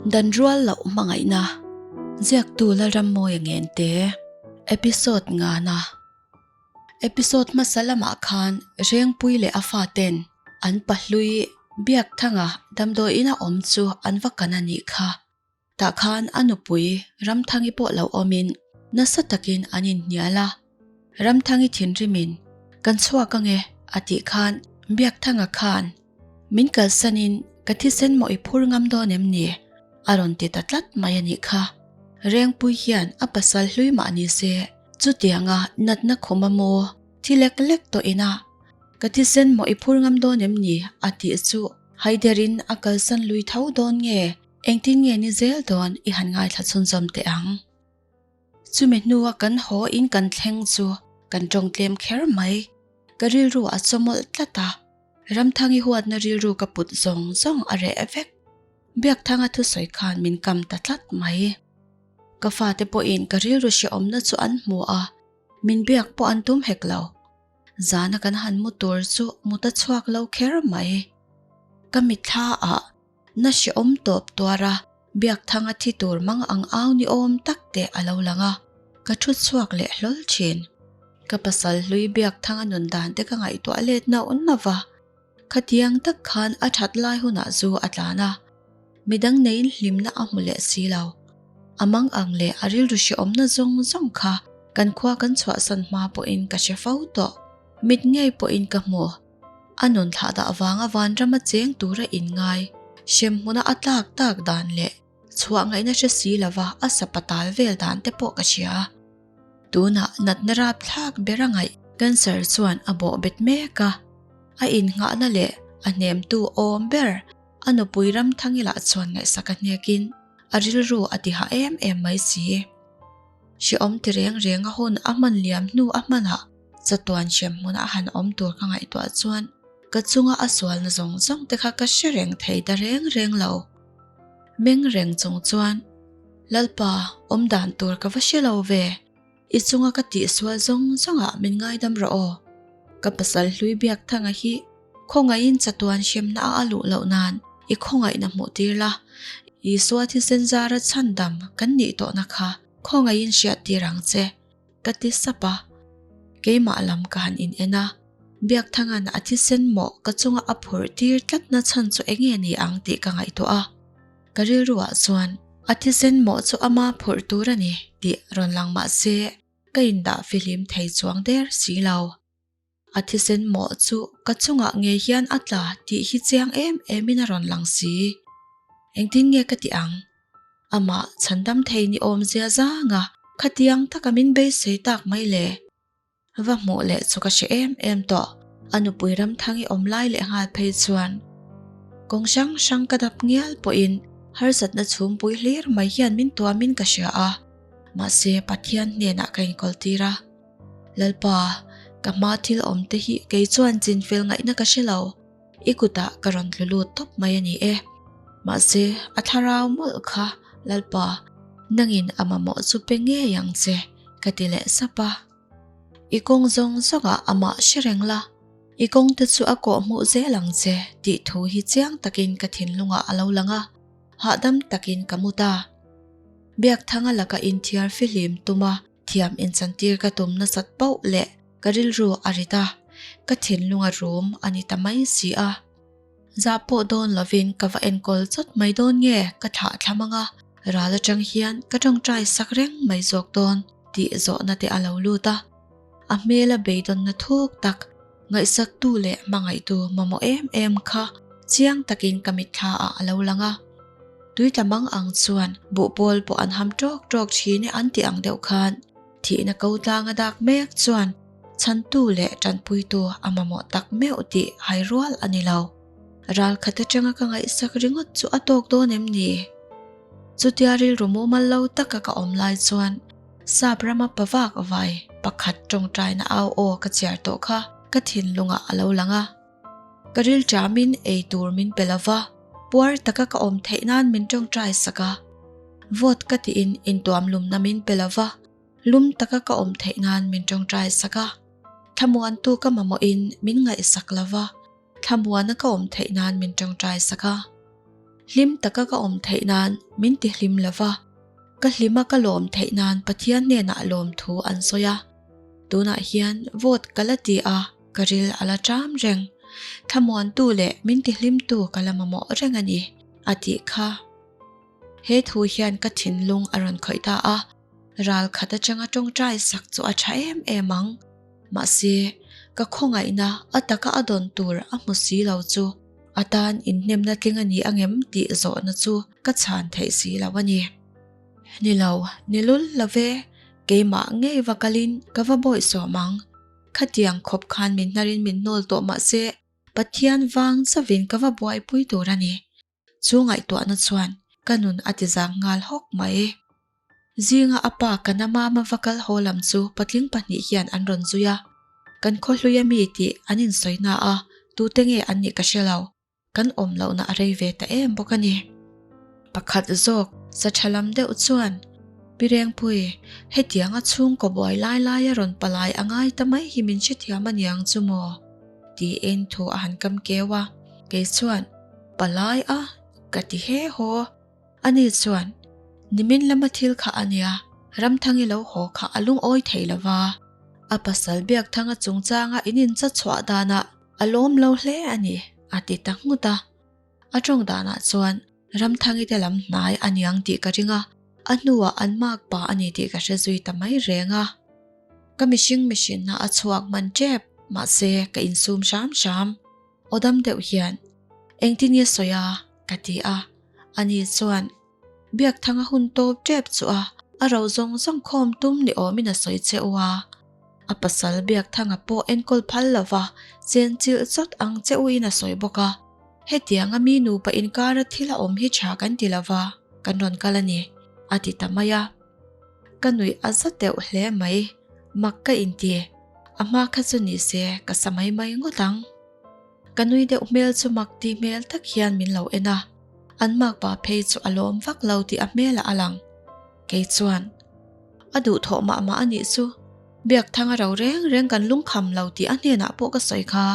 Dan rual loh hmangaihna Ziaktu Lalrammawia Ngente Episode ngana Episode hmasa lamah khan Rengpui leh a faten an pahlui Biakthanga damdawiin a awm chu an va kan a nih kha. Tah khan a nupui Ramthangi pawh lo awmin nasa takin an inhnial a. Ramthangi thinrimin, Kan chhuak ange, a tih khan Biakthanga khan, Min kalsanin ka thisen maw i phur ngam dawn em ni? a rawn ti ta tlat mai a nih kha. Rengpui hian a pasal hlui mah ni se, chutianga natna khuma maw thi lek lek tawh ina ka thisen maw i phur ngam dawn em ni? a tih chu haiderin a kalsan lui tho dawn nge? Engtin nge ni zel dawn i han ngaithla chhunzawm teh ang. Chumi hnua kan haw in kan thleng chu kan tawng tlem kher mai. Ka rilru a chawmawlh tlat a, Ramthangi huatna rilru ka put zawng zawng a reh vek. Biakthanga thusawi khan min kam ta tlat mai. Ka fate pawhin ka rilru hrehawmna chu an hmu a, min biak pawh an tum hek lo. Zana kan han mu tur chu mut a chhuak lo kher mai. Ka mitthla ah Na hrehawm tawp tuar a, Biakthanga thi tur mang ang au ni awm tak te a lo lang a, ka thu chhuak leh hlawl thin. Ka pasal hlui Biakthanga nun dan te ka ngaihtuah let nauh nauh a, khatiang tak khan a that lai hunah zu a tlan a, midang neiin hlimna a hmu leh si lo. A mang ang leh a rilru hrehawmna zawng zawng kha kan khua kan chhuahsan hma pawhin ka hre fo tawh. Mit ngei pawhin ka hmu. A nun thlah dah vanga vanrama cheng tura inngai, hremhmuna a tlak tak dan leh chhuah ngaihna hre si lova a sapatal vel dan te pawh ka hria. Tunah natna rapthlak ber a ngaih cancer chuan a bawh bet mek a, a innghahna leh a hnemtu awm ber a nupui Ramthangi lah chuan ngaihsak a hnekin a rilru a ti hah em em mai si. Hrehawm ti reng reng a hun a hman liam hnu a hmanah Chatuan hrem hmuna a han awm tur ka ngaihtuah chuan ka chunga a sualna zawng zawng te kha ka hre reng thei ta reng reng lo. Meng reng chung chuan, Lalpa, awm dan tur ka va hre lo ve. I chunga ka tihsual zawng zawngah min ngaidam rawh aw. Ka pasal hlui Biakthanga hi khawngaihin chatuan hremna a a luh loh nan i khawngaihna hmuh tir la. Isua thisen zara chhandam kan nih tawhna kha khawngaihin hriat tir ang che. Ka ti sap a, keimah lam ka han in en a, Biakthanga'n a thisen mawh ka chunga a phurh tir tlatna chhan chu eng nge ni ang tih ka ngaihtuah a, ka rilruah chuan a thisen mawh chu ama phurh tur a ni tih rawn lang mah se ka indah fihlim thei chuang der si lo. A thisen mawh chu ka chungah ngei hian a tla tih hi chiang em emin a rawn lang si. Engtin nge ka tih ang? Amah chhandam thei ni awmzia zanga khatiang taka min beisei tak mai le? Va hmuh leh chu ka hre em em tawh. A nupui Ramthangi awm lai leh nghal phei chuan kawng hrang hrang ka dap ngial pawhin harsatna chhumpui hlir mai hian min tuamin ka hria a. Mahse Pathian hnenah ka inkawltir a. Lalpa, ka hma thil awm te hi kei chuan chinfel ngaihna ka hre lo, i kutah ka rawn tlu lut tawp mai a ni e. Mahse, a thlarau mawlh kha, Lalpa, nangin a mamawh chu pe ngei ang che, ka ti leh sap a. I kawng zawng zawngah amah hre reng la, i kawng te chu a kawh hmuh zel ang che tih thu hi chiang takin ka thinlungah a lo lang a, hahdam takin ka mu ta. Biakthanga laka inthiar fihlim tuma Thiam inchantir ka tum nasat pauh leh ka rilru a rit a, ka thinlung a rum a ni ta mai si a. Zah pawh dawn lovin ka va enkawl chawt mai dawn nge ka thlah thlam ang a, ral atang hian ka tawngtai sak reng mai zawk dawn tih zawhna te a lo lut a. A hmela beidawnna thuk tak, ngaihsaktu leh hmangaihtu mamawh em em kha chiang takin ka mitthla ah a lo lang a. Tuitla mang ang chuan buhpawl pawh an ham tawk tawk thin e an tih ang deuh khan thihna ko tlanga dak mek chuan chhantu leh tanpuitu a mamawh tak meuh tih hai rual a ni lo. Ral khat atanga ka ngaihsak ringawt chu a tawk dawn em ni? Chutia rilru mumal lo taka ka awm lai chuan Sap rama pa vak vai pakhat tawngtaina au aw ka chhiar tawh kha ka thinlungah a lo lang a. Ka rilṭamin ei tur min pe lo va, puar taka ka awm theih nan min ṭawngṭai sak a. Vawt ka tiin intuam lumna min pe lo va, lum taka ka awm theih nan min ṭawngṭai sak a. Thlamuantu ka mamawhin min ngaihsak lo va, thlamuana ka awm theih nan min ṭawngṭai sak a. Hlim taka ka awm theih nan min ti hlim lo va, ka hlima ka lawm theih nan Pathian hnenah lawmthu an sawi a. Tunah hian vote ka la ti a, ka ril a la ṭam reng. Thlamuantu leh min ti hlimtu ka la mamawh reng a ni, a tih kha. He thu hian ka thinlung a rawn khawih ta a, ral khat atanga tawngtai sak chu a tha em em ang. Mahse, ka khawngaihna a taka a dawn tur a hmu si lo chu a tan inhnemna tling a ni angem tih zawhna chu ka chhan theih si lo a ni. Ni lo, ni lul lo ve, keimah ngei va kalin ka va bawihsawm ang. Khatiang khawp khan min hnarin min hnawl tawh mahse, Pathian vang chavin ka va buaipui tur a ni. Chu ngaihtuahna chuan ka nun a ti zang nghal hawk mai. Zinga a pa ka na mama va kal haw lam chu patling pahnih hian an rawn zui a. Kan khawhlui a mi tih an insawi na a, tute nge an nih ka hre lo. Kan awm lohna a rei ve ta em bawk a ni. Pakhat zawk sa tha lam deuh chuan, Pi Rengpui, hetianga chhungkaw buai lai laia rawn palai a ngai ta mai hi min hrethiam a niang chu maw? Tiin thu a han kam keu a. Kei chuan, Palai a, ka ti he haw. Ani chuan, Nimin lama thil kha a nia, Ramthangi lo haw kha a lungawi thei lo va. A pasal Biakthanga chungchanga in incha chhuah danah a lawm lo hle a ni, a ti ta nghut a. A tawng danah chuan Ramthangi te lam hnai a niang tih ka ring a, a hnuah an mark pa a ni tih ka hre zui ta mai reng a. Ka mihring mihrinna a chhuak hman tep, mahse ka insum hram hram. Aw dam deuh hian, Engtin nge sawi a? ka ti a. Ani chuan, Biakthanga hun tawp tep chu a, a ro zawng zawng khawm tum ni awmin a sawi che u a. A pasal Biakthanga pawh enkawl phal lo va, chen chilh chawt ang che uin a sawi bawk a. Hetianga mi nupa inkara thil a awm hi tha kan ti lo va, kan rawn kal a ni, a ti ta mai a. Ka nuih a za deuh hle mai, mak ka inti. A hma kha chu ni se ka sa mai mai ngawt ang. Ka nui deuh hmel chu mak ti hmel tak hian min lo en a, an makpa phei chu a lawm vak lo tih a hmelah a lang. Kei chuan, A duhthawh mah mah a nih chu, Biakthanga ro reng reng kan lungkham lo tih a hnenah pawh ka sawi kha.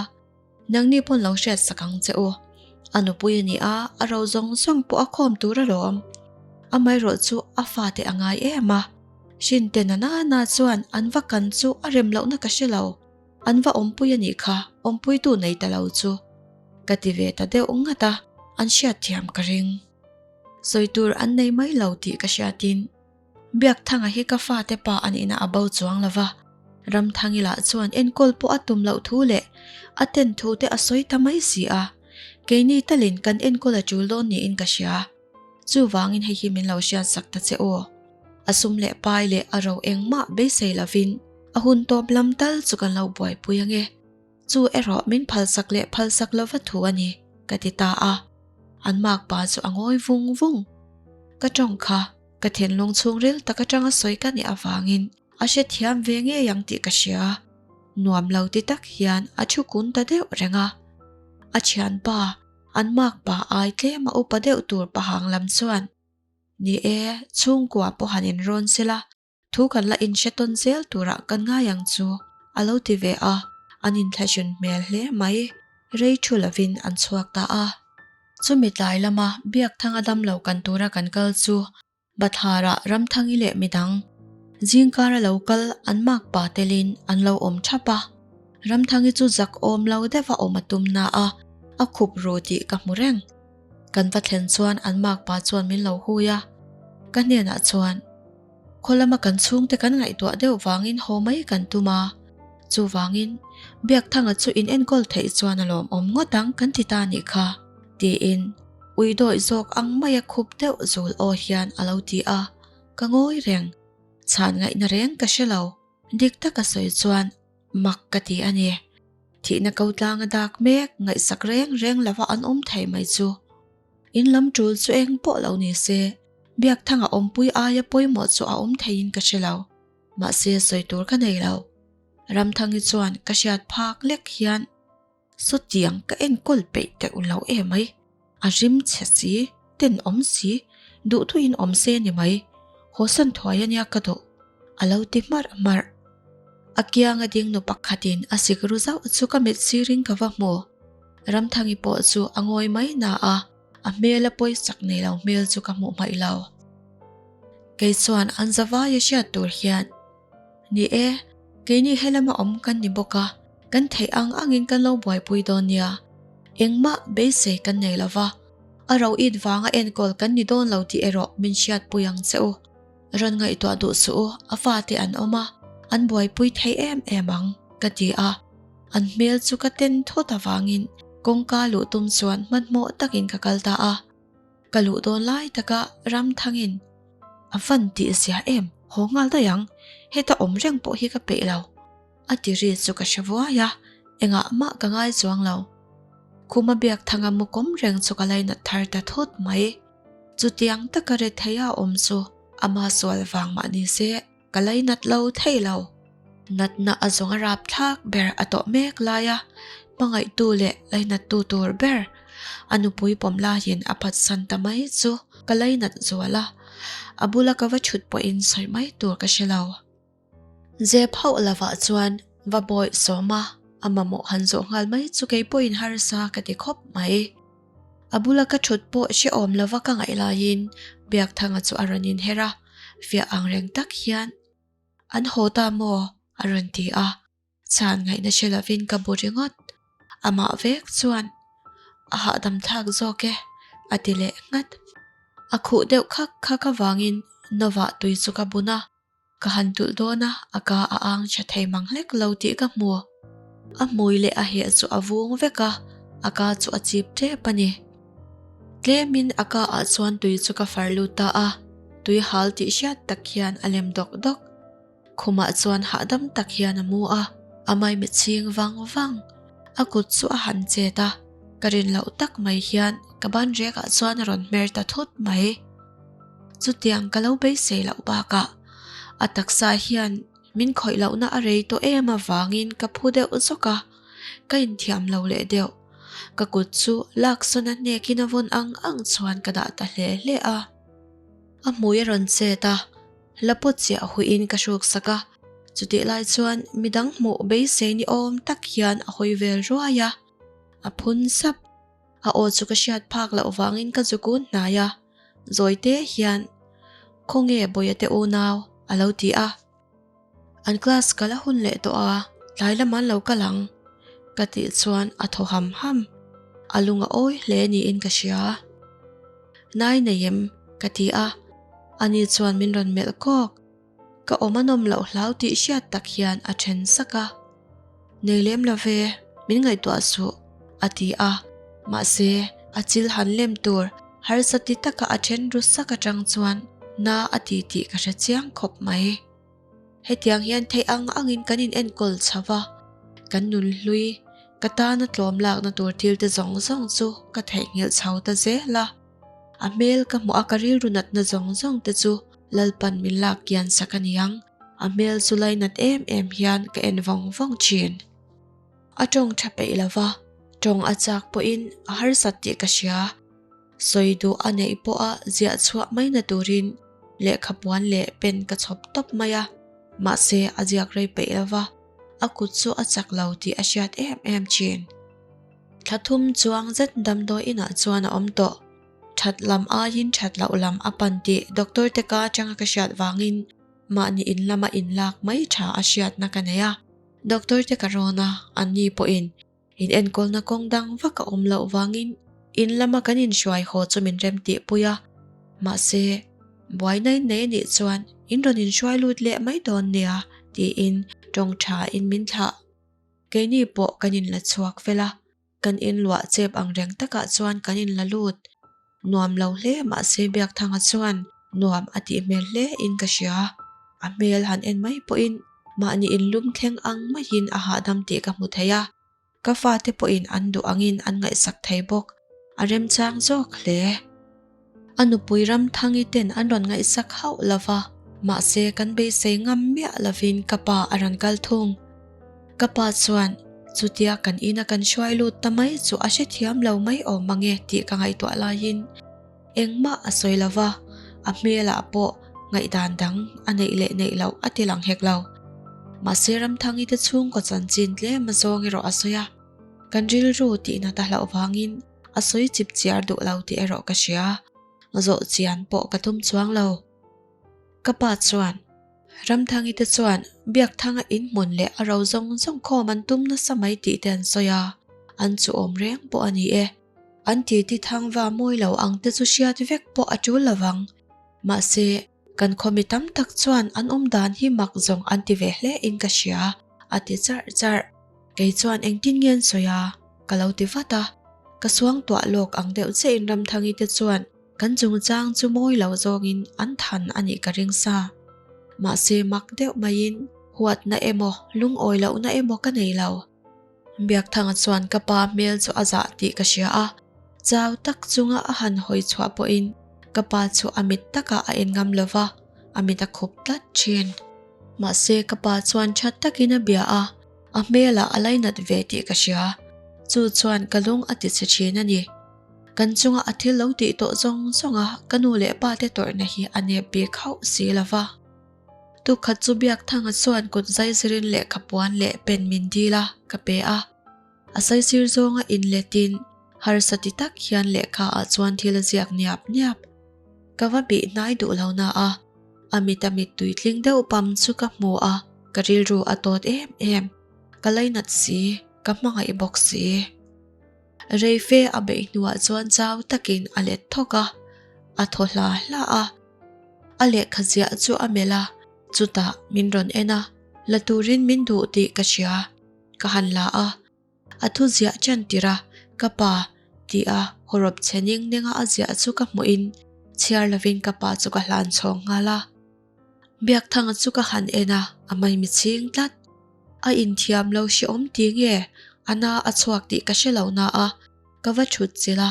Nangni pawn lo hriat sak ang che u. A nupui a ni a, a ro zawng zawng pawh a khawm tur alawm. Amaherawh chu a fate a ngai em a. Hrinte na na na chuan an va kan chu a rem lohna ka hre lo. An va awmpui a nih kha, awmpuitu nei ta lo chu. Ka ti ve ta deuh ngat a, an hriatthiam ka ring. Sawi tur an nei mai lo tih ka hriatin Biakthanga hi ka fate pa a nihna a bo chuang lo va, Ramthangi lah chuan enkawl pawh a tum loh thu leh a ten thu te a sawi ta mai si a, keini talin kan enkawl a tul dawn niin ka hria. Chuvangin hei hi min lo hriatsak ta che aw. A sum leh pai leh a ro engmah beisei lovin a hun tawp lam tal chu kan lo buaipui ange. Chu erawh min phalsak leh phalsak lova thu a ni, ka ti ta a. An makpa chu a ngawi vung vung. Ka tawng kha ka thinlung chhungril tak atanga sawi ka nih avangin a hrethiam ve ngei ang tih ka hria. Nuam lo ti tak hian a thu kun ta deuh reng a. A thianpa, an makpa ai tlem a upa deuh tur pahang lam chuan, Ni e, chhungkua pawh han inrawn sela, Thu kan la inhre tawn zel turah kan ngai ang chu, a lo ti ve a, an inthlahrun hmel hle mai. Rei thu lovin an chhuak ta a. Chumi tlai lama Biakthanga damlo kan tura kan kal chu Bathlarah Ramthangi leh midang zingkara lo kal an makpa telin an lo awm thap a. Ramthangi chu zak awm lo deuha awm a tum na a, a khup ru tih ka hmu reng. Kan va thlen chuan an makpa chuan min lo hui a, ka hnenah chuan, Khaw lama kan chhungte kan ngaihtuah deuh vangin haw mai kan tum a, chuvangin Biakthanga chu in enkawl theih chuan a lawmawm ngawt ang kan ti ta nih kha, tiin ui dawih zawk ang maia khup deuh zul aw hian a lo ti a, ka ngawi reng. Chhan ngaihna reng ka hre lo, dik taka sawi chuan mak ka ti a ni. Thihna ko tlanga dak mek ngaihsak reng reng lova an awm thei mai chu. In lam tul chu eng pawh lo ni se, Biakthanga awmpui aia pawimawh chu a awm theiin ka hre lo. Mahse sawi tur ka nei lo. Ramthangi chuan ka hriat phak lek hian Sawtiang ka enkawl peih teuh lo emai, a rim chhe si, tenawm si, duhthuin awm se ni mai, hawsan thuai ania ka duh, a lo ti hmarh hmarh. A kianga ding nu pakhatin a sik ru zauh chu ka mit sirin ka va hmu. Ramthangi pawh chu a ngawi mai na a. A hmela pawisak nei lo hmel chu ka hmuh hmaih lo. Kei chuan an zavaia hriat tur hian, Ni e, keini helama awm kan ni bawk a, kan theih ang angin kan lo buaipui dawn nia. Engmah beisei kan nei lo va, a ro it vanga enkawl kan ni dawn lo tih erawh min hriatpui ang che u. Rawn ngaihtuah duh suh u, a fate an awm a, an buaipui thei em em ang, ka ti a. An hmel chu ka ten thawt avangin kawngka luh tum chuan hmanhmawh takin ka kal ta a. Ka luh dawn lai taka ram thangin a van tih zia em, haw nghal daih ang, heta awm reng pawh hi ka peih lo, a ti ri chu ka hre vuai a, engah mah ka ngai chuang lo. Khuma biak thanga mu kawm reng chu ka lainat thar ta thut mai. Chutiang taka retheia awm chu ama sual vang mah ni se ka lainat lo thei lo. Natna a zawng a rap thlak ber a tawh mek laia hmangaihtu leh lainattu tur ber a nupui pawm laiin a phatsan ta mai chu ka lainat zual a, a bula ka va thut pawhin sawi mai tur ka hre lo. Zep hauh lovah chuan va bawih sawm a, a mamawh han zawh nghal mai chu kei pawhin harsa ka ti khawp mai. A bula ka thut pawh hrehawm lova ka ngaih laiin Biakthanga chu a rawn inher a, fiah ang reng tak hian, An haw ta maw? a rawn ti a, chhan ngaihna hre lovin ka bu ringawt. Amah vek chuan, A hahdam thlak zawk e, a ti leh nghat. A khuh deuh khak khak avangin Novah tui chu ka bun a. Ka han tulh dawn a, a ka a ang tha thei mang hlek lo tih ka hmu. A hmui leh a heh chu a vung vek a, a ka chu a chip tep a ni. Tlemin a ka ah chuan tui chu ka far lut ta a, tui hal tih hriat tak hian a lem dawk dawk. Khumah chuan hahdam tak hian a mu a, a maimit chhing vang vang. A kut chu a han chet a, ka rin loh tak mai hian ka ban rekah chuan a rawn hmer ta thut mai. Chutiang ka lo beisei loh bakah a taksa hian min khawih lohna a rei tawh em avangin ka phu deuh zawk a, ka inthiam lo leh deuh. Ka kut chu laksawn a hnekin a vawn ang ang chuan ka dah ta hle hle a. A hmui a rawn chet a, la pawt chiah huiin ka hruk sak a, chutih lai chuan midang hmuh beisei ni awm tak hian a hawi vel ruai a, a phun sap. A aw chu ka hriat phak loh vangin ka zu kun hnai a, zawi te hian, Khawnge Bawia te unau? a lo ti a. An class kal a hun leh tawh a, tlai lam an lo kal ang, ka tih chuan a thaw ham ham. A lung a awi hle niin ka hria. Nai nei em? ka ti a, ani chuan min rawn melh kawk. Ka awm a nawm loh hlau tih hriat tak hian a then sak a. Nei lem lo ve, min ngaihtuah suh, a ti a. Mahse, a chil han lem tur harsa ti taka a then ru sak atang chuan na a ti tih ka hre chiang khawp mai. Hetiang hian theih ang angin kan in enkawl chho va, kan nun hlui, ka tana tlawm lakna tur thil te zawng zawng chu ka theihnghilh chho ta zel a. A hmel ka hmuh a ka rilru natna zawng zawng te chu Lalpan min lak kian sak a niang, a hmel chu lainat em em hian ka en vawng vawng thin. A tawng tha peih lo va, tawng a chak pawhin a harsat tih ka hria. Sawi duh a neih pawha ziah chhuah mai na turin lehkha puan leh pen ka chhawp tawp mai a, mahse a ziak rei peih lo va, a kut chu a chak lo tih a hriat em em thin. Thla thum chuang zet damdawi inah chuan a awm tawh. That lam aiin that loh lam a pan tih doctor te ka atanga ka hriat vangin mahni in lama in lak mai tha a hriatna ka nei a. Doctor te ka rawn a, anni pawhin in enkawlna kawng dang vak a awm loh vangin in lama kan inhruai haw chu min rem tihpui a. Mahse, buaina in nei anih chuan in rawn inhruai lut leh mai dawn nia tiin tawng tha in min thlah. Keini pawh kan inla chhuak fel a, kan inluah chep ang reng takah chuan kan inla lut. Nuam lo hle mahse Biakthanga chuan nuam a tih hmel hle in ka hria. A hmel han en mai pawhin mahni inlum thleng ang maiin a hahdam tih ka hmu thei a, ka fate pawhin an duh angin an ngaihsak thei bawk. A remchang zawk hle. A nupui Ramthangi ten an rawn ngaihsak hauh lo va, mahse kan beisei ngam miah lovin ka pa a rawn kal thung. Ka pa chuan chutia kan ina kan hruai lut ta mai chu a hrethiam lo mai awm mang e tih ka ngaihtuah laiin engmah a sawi lo va, a hmelah pawh ngaihdan dang a neih leh neih loh a ti lang hek lo. Mahse Ramthangi te chhungkaw chanchin tlem azawng erawh a sawi a, kan rilru tihna ta hlauh vangin. A sawi chip chiar duh lo tih erawh ka hria. Zawh chian pawh ka tum chuang lo. Ka pa chuan, Ramthangi te chuan Biakthanga inhmun leh a ro zawng zawng khawm an tum nasa mai tih te an sawi a, an chu awm reng pawh a ni e. An titi thangva mawi lo ang te chu hriat vek pawh a tul lovang. Mahse, kan khaw mi tam tak chuan an awm dan hi mak zawng an ti ve hle in ka hria, a ti charh charh. Kei chuan engtin nge an sawi a? Ka lo ti vat a. Ka suangtuah lawk ang deuh che in Ramthangi te chuan kan chungchang chu mawi lo zawngin an than a nih ka ring sa. Mahse mak deuh maiin huatna emaw lungawi lohna emaw ka nei lo. Biakthanga chuan ka pa hmel chu a zah tih ka hria a, chau tak chunga a han hawi chhuah pawhin ka pa chu a mit takah a en ngam lo va, a mit a khup tlat thin. Mahse ka pa chuan tha takin a bia a, a hmelah a lainat ve tih ka hria. Chu chuan ka lung a tichhe thin a ni. Kan chunga a thil lo tih tawh zawng zawnga ka nu leh pa te tawrhna hi a nep bik hauh si lo va. Tukhat chu Biakthanga chuan kut zaizirin lehkha puan leh pen min dil a, ka pe a. A saisir zawnga inletin harsa ti tak hian lehkha ah chuan thil a ziak niap niap. Ka va bih hnai duh lo na a, a mit a mittui tling deuh pam chu ka hmu a, ka rilru a tawt em em. Ka lainat si, ka hmangaih bawk si. Reife a beih hnuah chuan chau takin a let thawk a, a thaw hla hla a. A lehkha ziah chu a melh a, chutah min rawn en a, la turin min duh tih ka hria. Ka han la a, a thu ziah ṭan tirh a, ka pa tih a hawrawp chhe ning nenga a ziah chu ka hmuhin chhiar lovin ka pa chu ka hlan chhawng nghal a. Biakthanga chu ka han en a, a maimi chhing tlat. A inthiam lo hrehawm ti nge a na a chhuak tih ka hre lo na a, ka va thut chilh a.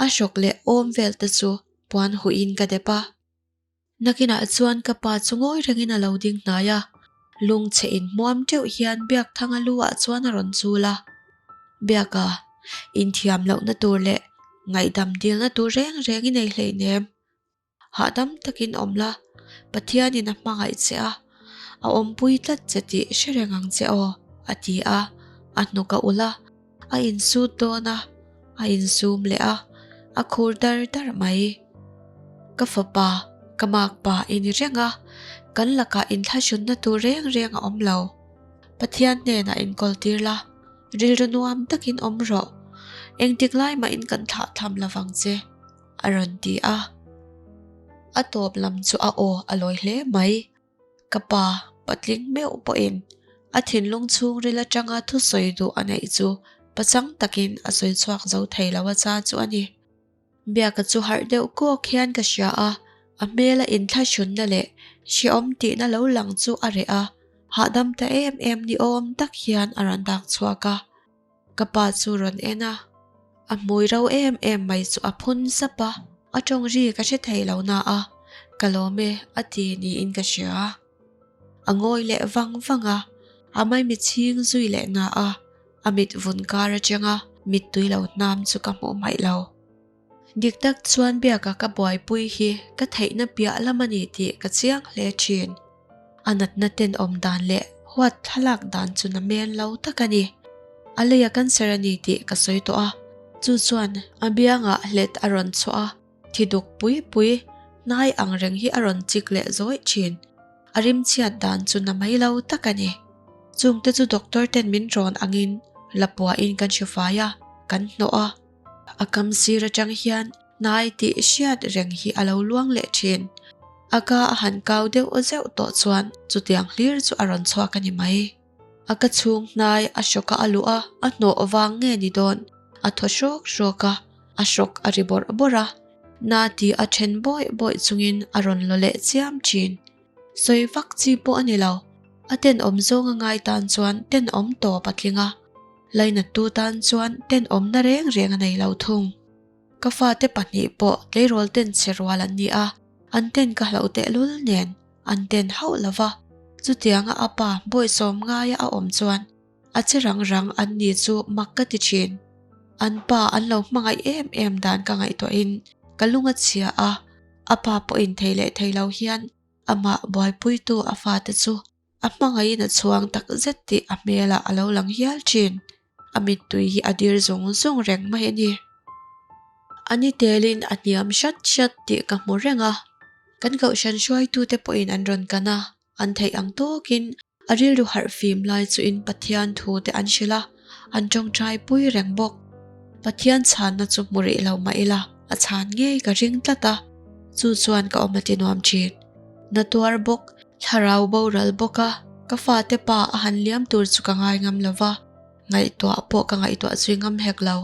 A hrawk leh awm vel te chu puan huihin ka dep a. Nakinah chuan ka pa chu ngawi rengin a lo ding hnai a, lungchhe inhmuam teuh hian Biakthanga lu ah chuan a rawn chul a. Biaka, inthiam lohna tur leh ngaihdam dilna tur reng reng i nei hleinem. Hahdam takin awm la, Pathianin a hmangaih che a, a awmpui tlat che tih hre reng ang che aw, a ti a, a hnuk a ulh a, a insut dawn a, a insum leh a, a khur dar dar mai. Ka fapa, ka makpa i ni reng a, kan lakah inthlahrunna tur reng reng a awm lo. Pathian hnenah inkawl tir la, rilru nuam takin awm rawh, engtik lai mahin kan thlahthlam lovang che. A rawn ti a. A tawp lam chu a aw a lawi hle mai. Ka pa, patling meuh pawhin a thinlung chhungril atanga thusawi duh a neih chu pachang takin a sawi chhuak zo thei lo a cha chu a ni. Biaka chu harh deuh kawk hian ka hria a, a hmela inthlahrunna leh hrehawm tihna lo lang chu a reh a, hahdam ta em em ni awm tak hian a rawn dak chhuak a. Ka pa chu rawn en a, a hmui ro em em mai chu a phun sap a, a tawng ri ka hre thei lo na a, ka lawm e a ti niin ka hria. A ngawi leh vang vang a, a maimi chhing zui leh na a, a mit vun kar atanga mittui lo hnam chu ka hmuh hmaih lo. Dik tak chuan biaka ka buaipui hi ka theihna piah lam a ni tih ka chiang hle thin. A natna tenawm dan leh huat thlalak dan chu na men lo tak a ni. A leia cancer a ni tih ka sawi tawh a, chu chuan a biangah hlet a rawn chhuah a, thi duk pui pui hnai ang reng hi a rawn chik leh zawih thin. A rimchhiat dan chu na mai lo tak a ni. Chungte chu doctor ten min rawn angin lapuahin kan hrifai a, kan hnawh a. A kam sir atang hian hnai tih hriat reng hi a lo luang leh thin. A ka a han kau deuh zeuh tawh chuan chutiang hlir chu a rawn chhuak a ni mai. A ka chhung hnai a hrawk a a luh a, a hnawh vang nge ni dawn? A thaw hrawk hrawk a, a hrawk a ri bawrh bawrh a. Na tih a then bawih bawih chungin a rawn law leh chiam thin. Sawi vak chi pawh a ni lo. A tenawm zawng a ngai tan chuan tenawm tawp a tling a. Lainattu tan chuan tenawmna reng reng a nei lo thung. Ka fate pahnih pawh tleirawl ten che rual an ni a, an ten ka hlauh tehlul nen an ten hauh lo va. Chutianga a pa bawihsawm ngaia a awm chuan a che rang rang an ni chu mak ka ti thin. An pa an lo hmangaih em em dan ka ngaihtuahin ka lung a chhia a, a pa pawhin thei leh thei lo hian amah buaipuitu a fate chu A hmangaihin a chhuang tak zet tih a hmelah a lo lang hial thin. A mittui hi a dir zung zung reng mai a ni. A ni telin a hniam hrat hrat tih ka hmu reng a. Kan kohhran hruaitute pawhin an rawn kan a, an theih ang tawkin a rilru harh fim lai chuin Pathian thu te an hrilh a, an tawngtai pui reng bawk. Pathian chhanna chu hmu rih lo mah ila, a chhan ngei ka ring tlat a, chu chuan ka awm a ti nuam thin. Na tuar bawk, thlarau boral bawk a, ka fate pa a han liam tur chu ka ngai ngam lo va, ngaihtuah pawh ka ngaihtuah zui ngam hek lo.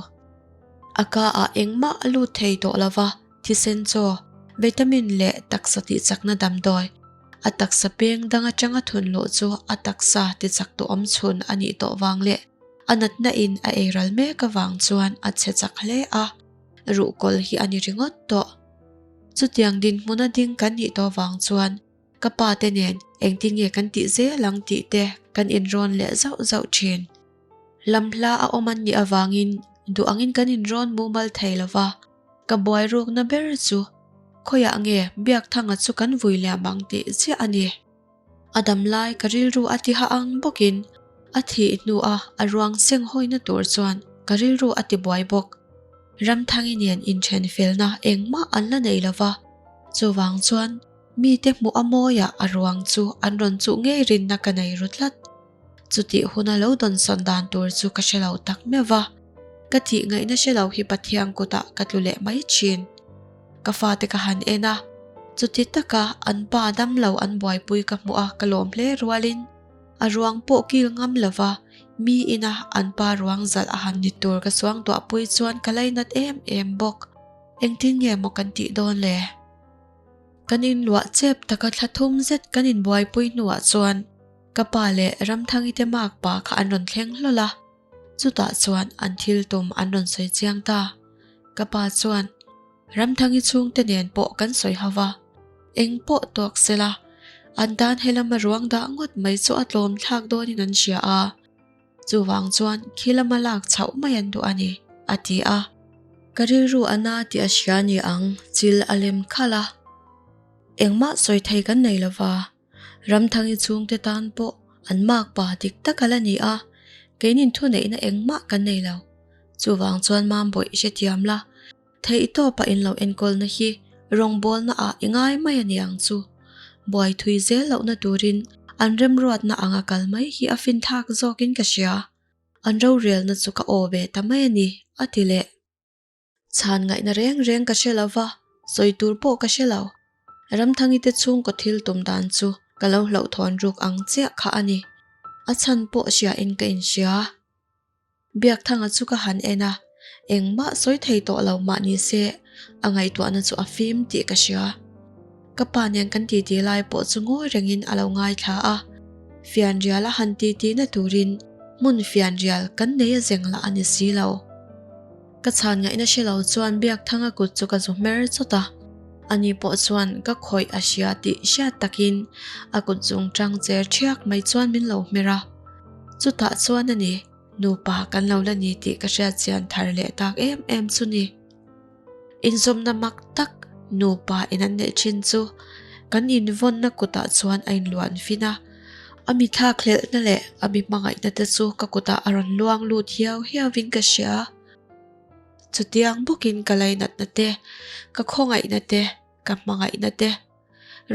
A ka ah engmah a lut thei tawh lo va, thisen chaw, vitamin leh taksa tihchakna damdawi, a taksa peng dang atanga thun luh chu a taksa tichak tu awm chhun a nih tawh vang leh a natna in a eiral mek avang chuan a chhe chak hle a, ruhkawl hi a ni ringawt tawh. Chutiang dinhmuna ding kan nih tawh vang chuan ka pa te nen engtin nge kan tih zel ang tih te kan inrawn leh zauh zauh thin. Lam hla a awm an nih avangin duh angin kan inrawn mumal thei lo va, ka buai rukna ber chu khawiah nge Biakthanga chu kan vui liam ang tih chiah a ni. A dam lai ka rilru a ti ha ang bawkin a thih hnua a ruang seng hawina tur chuan ka rilru a ti buai bawk. Ramthangi nen inthen felna engmah an la nei lo va, chuvang chuan mite hmuh a mawiah a ruang chu an rawn chuh ngei rinna ka nei ru tlat. Chutih huna lo dawnsawn dan tur chu ka hre lo tak meuh va, ka thih ngaihna hre lo hi Pathian kutah ka tlu leh mai thin. Ka fate ka han en a, chuti taka an pa dam lo an buaipui ka hmuh a ka lawm hle rualin a ruang pawh kil ngam lo va, mi ina an pa ruang zalh a han ni tur ka suangtuahpui chuan ka lainat em em bawk. Engtin nge maw kan tih dawn le? Kan inluah chep taka thla thum zet kan inbuaipui hnuah chuan Ka pa leh Ramthangi te mak pa kha an rawn thleng hlawl a, chutah chuan an thil tum an rawn sawi chiang ta. Ka pa chuan, Ramthangi chhungte nen pawh kan sawi ho va, eng pawh tuak sela, an tan helama ruang dah ngawt mai chu a tlawm thlak dawnin an hria a, chuvang chuan khi lama lak chhoh mai an duh a ni, a ti a. Ka rilru a na tih a hria ni ang, chil a lem khalh a. Engmah sawi thei kan nei lo va. Ramthangi chhungte tan pawh an makpa dik tak a la ni a, keinin thuneihna engmah kan nei lo. Chuvang chuan Mambawih i hrethiam la, theihtawpa in lo enkawlna hi rawngbawlna ah i ngai mai a ni ang chu. Buai thui zel lohna turin an remruatna anga kal mai hi a finthlak zawkin ka hria. An rorelna chu ka aw ve ta mai a ni, a ti leh. Chhan ngaihna reng reng ka hre lo va, sawi tur pawh ka hre lo. Ramthangi te chhungkaw thil tum dan chu ka lo hlauhthawn ruk ang chiah kha a ni. A chhan pawh hriain ka inhria. Biakthanga chu ka han en a, engmah sawi thei tawh lo mah ni se a ngaihtuahna chu a fim tih ka hria. Ka pa nen kan titi lai pawh chu ngawi rengin a lo ngaithla a, fianrial a han titi na turin hmun fianrial kan nei a zeng lah a ni si lo. Ka chhan ngaihna hre lo chuan Biakthanga kut chu ka zu hmer chawt a, ani pawh chuan ka khawih a hria tih hriat takin a kut zung tang cher thiak mai chuan min lo hmer a. Chutah chuan a ni, nupa kan lo la ni tih ka hriat chian thar leh tak em em chu ni. Inzawmna mak tak nupa in an neih thin chu kan invawnna kutah chuan a inluan fin a, a mi thlakhlelhna leh a mi hmangaihna te chu ka kutah a rawn luang lut hiau hiauin ka hria. Chutiang bawkin ka lainatna te, ka khawngaihna te, ka hmangaihna te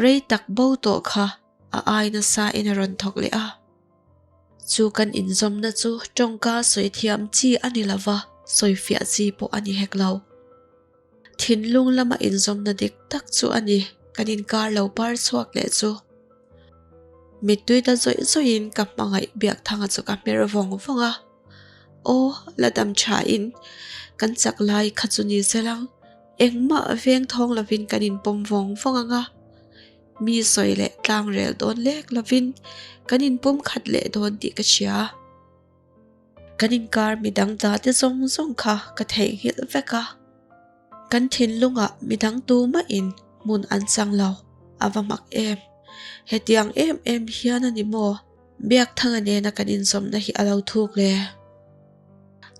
rei tak bo tawh kha a ai nasa in a rawn thawk leh a. Chu kan inzawmna chu tawngka sawi thiam chi a ni lo va, sawi fiah chi pawh a ni hek lo. Thinlung lama inzawmna dik tak chu a ni, kan inkar lo par chhuak leh chu. Mittui ta zawih zawihin ka hmangaih Biakthanga chu ka hmer vawng vawng a. Aw, la dam thain kan chak lai kha chu ni selang, engmah veng thawng lovin kan inpawm vawng vawng ang a. Mi sawi leh tlang rel dawn lek lovin kan inpum khat leh dawn tih ka hria. Kan inkar midang ta te zawng zawng kha ka theihnghilh vek a. Kan thinlungah midang tumahin hmun an chang lo, a va mak em. Hetiang em em hian a ni maw? Biakthanga nena kan inzawmna hi a lo thuk le.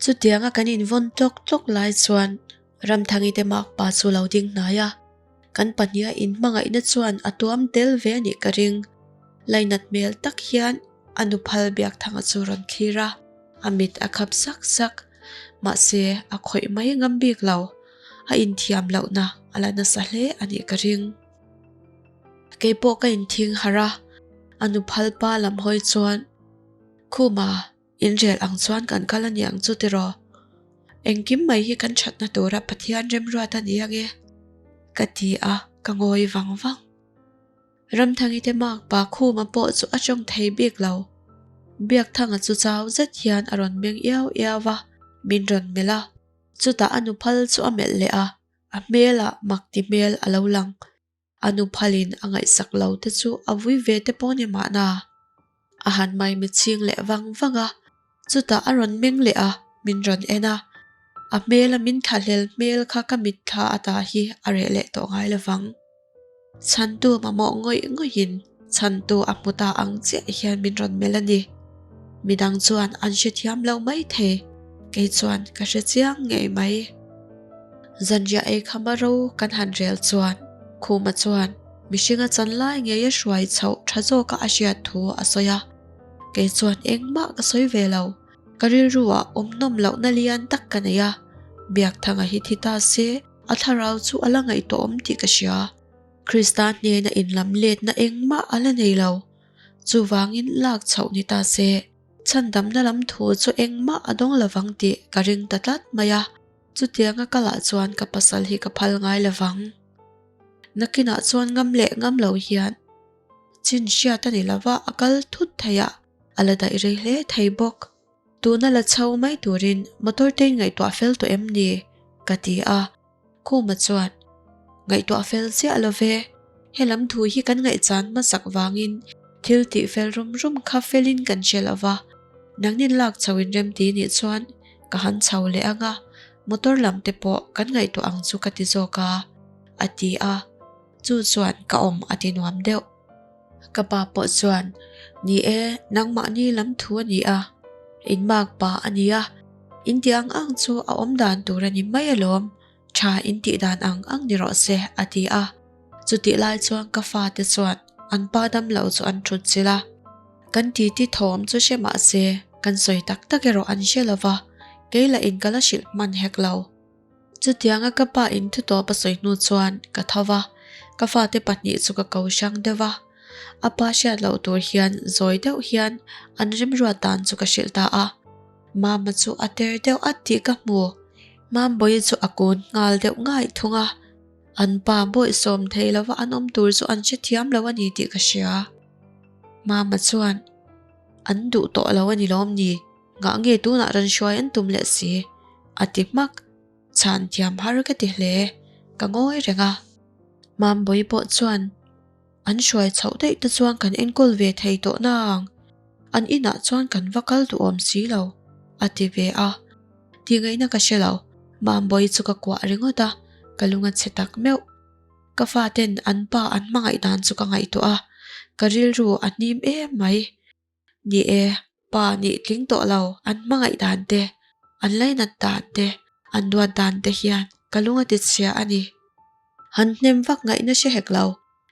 Chutianga kan invawn tlawk tlawk lai chuan Ramthangi te makpa chu lo ding hnai a. Kan pahniha inhmangaihna chuan a tuam tel ve a nih ka ring. Lainat hmel tak hian a nu phal Biakthanga chu rawn thlir a, a mit a khap sak sak. Mahse, a khawih mai ngam bik lo. A inthiam lohna a la nasa hle a nih ka ring. Kei pawh ka inthing harh a, a nu phal pa lam hawi chuan, Khuma, inrel ang chuan kan kal a ni ang chu tiraw? Engkim mai hi kan thatna tura Pathian remruat a ni ange, ka ti a, ka ngawi vang vang. Ramthangi te makpa Khuma pawh chu a tawng thei bik lo. Biakthanga chu chau zet hian a rawn meng iau iau a, min rawn melh a. Chutah a nu phal chu a melh leh a, a hmelah mak ti hmel a lo lang. A nu phalin a ngaihsak lo te chu a vui ve te pawh ni mahna. A han maimichhing leh vang vang a, chutah a rawn meng leh a, min rawn en a. A hmela min thlahlel hmel kha ka mitthla ata hi a reh leh tawh ngai lovang. Chhantu mamawh ngawih ngawihin chhantu a hmu ta ang chiah hian min rawn melh a ni. Midang chuan an hrethiam lo mai thei, kei chuan ka hre chiang ngei mai. Zanriah ei khama ro kan han rel chuan Khuma chuan mihringa chan lai ngei a hruai chhoh tha zawka a hriat thu a sawi a. Kei chuan engmah ka sawi ve lo, ka rilruah awm nawm lohna lian tak ka nei a, Biakthanga hi thi ta se a thlarau chu a la ngaihtuahawm tih ka hria. Krista hnena inlam letna engmah a la nei lo. Chuvangin lak chhoh ni ta se, chhandamna lam thu chu engmah a dawng lovang tih ka ring ta tlat mai a. Chutianga kalah chuan ka pasal hi ka phal ngai lovang. Nakinah chuan ngam leh ngam lo hian chin hriat a ni lova a kal thut thei a, a la daih rei hle thei bawk. Tuna la chho mai turin motor te in ngaihtuah fel tawh em ni? ka ti a. Khuma chuan, Ngaihtuah fel chiah lo ve, he lam thu hi kan ngaihchan hmasak vangin thil tih fel rum rum kha felin kan hre lo va, nangnin lak chho in rem ti nih chuan ka han chho leh ang a, motor lam te pawh kan ngaihtuah ang chu ka ti zawk a, a ti a, chu chuan ka awm a ti nuam deuh. Ka pa pawh chuan, Ni e, nangmahni lam thu a ni a, in mak pa a ni a, in tih ang ang chu a awm dan tur a ni mai alawm, tha in tih dan ang ang ni rawh se, a ti a. Chutih lai chuan ka fate chuan an pa dam lo chu an thut chilh a. Kan titi thawm chu hre mah se, kan sawi tak tak erawh an hre lo va, kei lah in ka la hrilh hman hek lo. Chutianga ka pa in thu tawp a sawi hnu chuan ka tho va, ka fate pahnih chu ka ko hrang deuh va. A pa hriat loh tur hian zawi deuh hian an remruat dan chu ka hrilh ta a. Mama chu a ter deuh at tih ka hmu. Mambawi chu a kun nghal deuh ngaih thung a. An pa bawihsawm thei lova an awm tur chu an hrethiam lo a ni tih ka hria. Mama chuan an duh tawh lo a ni lawm ni? Ngah nge tunah rawn hruai an tum leh si? A ti hmak. Chhan thiam har ka ti hle. Ka ngawi reng a. Mambawi pawh chuan an hruai chhoh daih te chuan kan enkawl ve thei tawh na ang. An inah chuan kan va kal duhawm si lo, a ti ve a. Tihngaihna ka hre lo. Mambawi chu ka kuah ringawt a, ka lung a chhe tak meuh. Ka faten an pa an hmangaih dan chu ka ngaihtuah a, ka rilru a hnim em mai. Ni e, pa nih tling tawh lo, an hmangaih dan te, an lainat dan te, an duat dan te hian ka lung a ti chhia a ni. Han hnem vak ngaihna hre hek lo,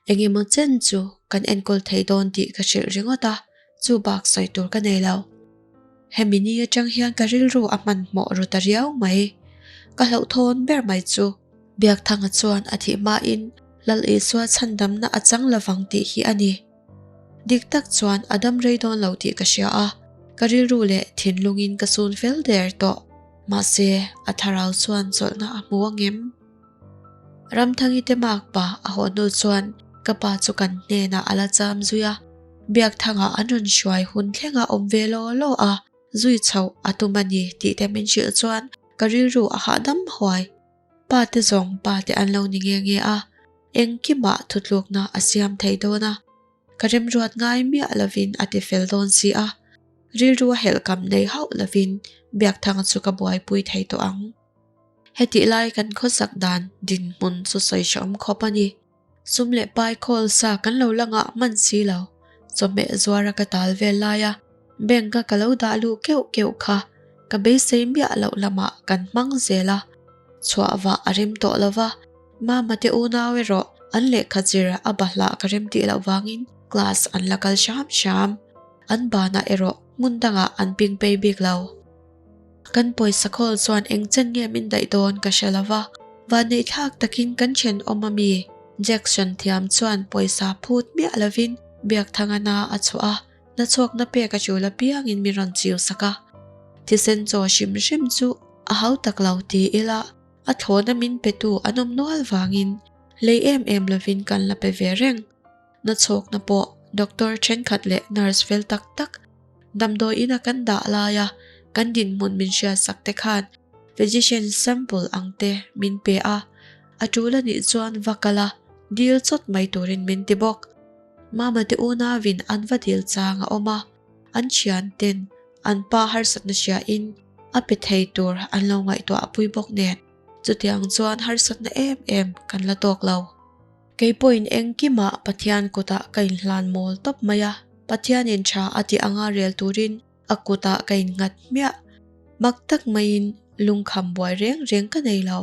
eng emaw chen chu kan enkawl thei dawn tih ka hrilh ringawt a, chu bak sawi tur ka nei lo. Hemi ni atang hian ka rilru a hmanhmawh ru ta riau mai. Ka hlauhthawn ber mai chu. Biakthanga chuan a thih hmain Lal Isua chhandamna a chang lovang tih hi a ni. Dik tak chuan a dam rei dawn lo tih ka hria a, ka rilru leh thinlungin ka sun fel der tawh. Mahse, a thlarau chuan chawlhna a hmu angem? Ramthangi te makpa a haw hnu chuan ka pa chu kan hnenah a la cham zui a, Biakthanga an rawn hruai hun thlengah awm ve law law a, zui chhoh a tum a ni tih te min hrilh chuan ka rilru a hahdam huai. Pa te zawng pa te an lo ni nge nge a, engkimah thutlukna a siam thei dawn a, ka remruat ngai miah lovin a ti fel dawn si a, rilru a helhkam nei hauh lovin Biakthanga chu ka buaipui thei tawh ang. Hetih lai kan khawsak dan dinhmun chu sawi hrehawm khawp a ni. Sum leh pai khawl sa kan lo la ngah hman si lo. Chawhmeh zuara ka tal vel laia bank a ka lo dah luh keuh keuh kha ka beisei miah loh lamah kan hmang zel a. Chhuah vah a rem tawh lo va, Mama te unau erawh an lehkha zir a bahlah ka rem tih loh vangin class an la kal hram hram. An banah erawh hmun dangah an ping pei bik lo. Kan pawisa khawl chuan eng chen nge min daih dawn ka hre lo va. Vanneihthlak takin kan thenawm a mi Jackson thiam chuan pawisa phut miah lovin Biakthanga na a chhuah a, nachhawkna pek a tul apiangin min rawn chiu sak a. Thisen chaw hrim hrim chu a hau tak lo ti ila a thlawna min petu an awm nual vangin lei em em lovin kan la pe ve reng. Nachhawkna pawh doctor thenkhat leh nurse fel tak tak damdawi ina kan dah laia kan dinhmun min hriatsak te khan physician sample ang te min pe a, a tul a nih chuan va kal a, dil chawt mai turin min ti bawk. Mama te unauin an va dil chang a awm a, an thian ten an pa harsatna hriain a pe thei tur an lo ngaihtuah pui bawk nen chutiang chuan harsatna em em kan la tawk lo. Kei pawhin engkimah Pathian kutah ka inhlan mawl tawp mai a, Pathianin tha a tih anga rel turin a kutah ka innghat hmiah. Mak tak maiin lungkham buai reng reng ka nei lo.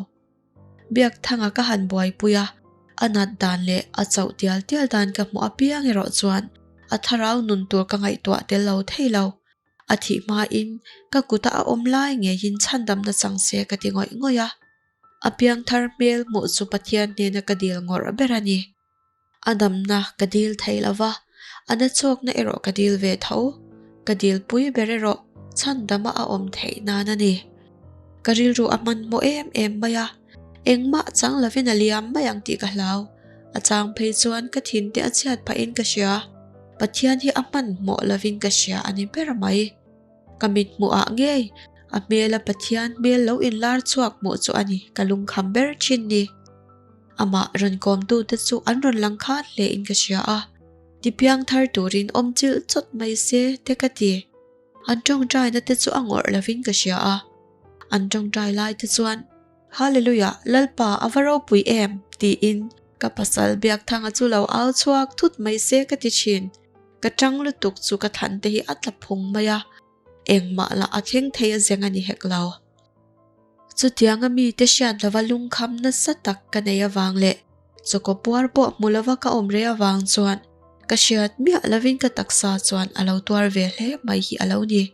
Biakthanga ka han buaipui a, a nat dan leh a chauh tial tial dan ka hmuh apiang erawh chuan a thlarau nun tur ka ngaihtuah tel lo thei lo. A thih hmain ka kuta a awm lai ngeiin chhandamna chang se ka ti ngawih ngawih a. A piangthar hmel hmuh chu Pathian hnena ka dil ngawrh ber a ni. A damna ka dil thei lo va, a nachhawkna erawh ka dil ve tho. Ka dilpui ber erawh chhandama a awm theih nan a ni. Ka rilru a hmanhmawh em em mai a, engmah chang lovin a liam mai ang tih ka hlau. A chang phei chuan ka thinte a chhiat phahin ka hria. Pathian hi a hmanhmawh lovin ka hria a ni ber mai. Ka mit hmuh ah ngei a hmel a Pathian hmel lo inlar chhuak hmuh chu a ni ka lungkham ber thin ni. Amah rawn kawmtu te chu an rawn lang khan hle in ka hria a, tipiang thar turin awm chilh chawt mai se te ka ti. An tawngtaina te chu a ngawrh lovin ka hria a, an tawngtai lai te chuan Hallelujah Lalpa a va ropui em tiin ka pasal Biakthanga chu lo au chhuak thut mai se ka ti thin. Ka tang lutuk chu ka thlan te hi a tla phung mai a, engmah lah a thleng thei a zeng a ni hek lo. Chutianga mite hriat lova lungkham nasa tak ka nei avang leh chawkaw puar pawh hmu lova ka awm rei avang chuan ka hriat miah lovin ka taksa chuan a lo tuar ve hle mai hi a lo ni.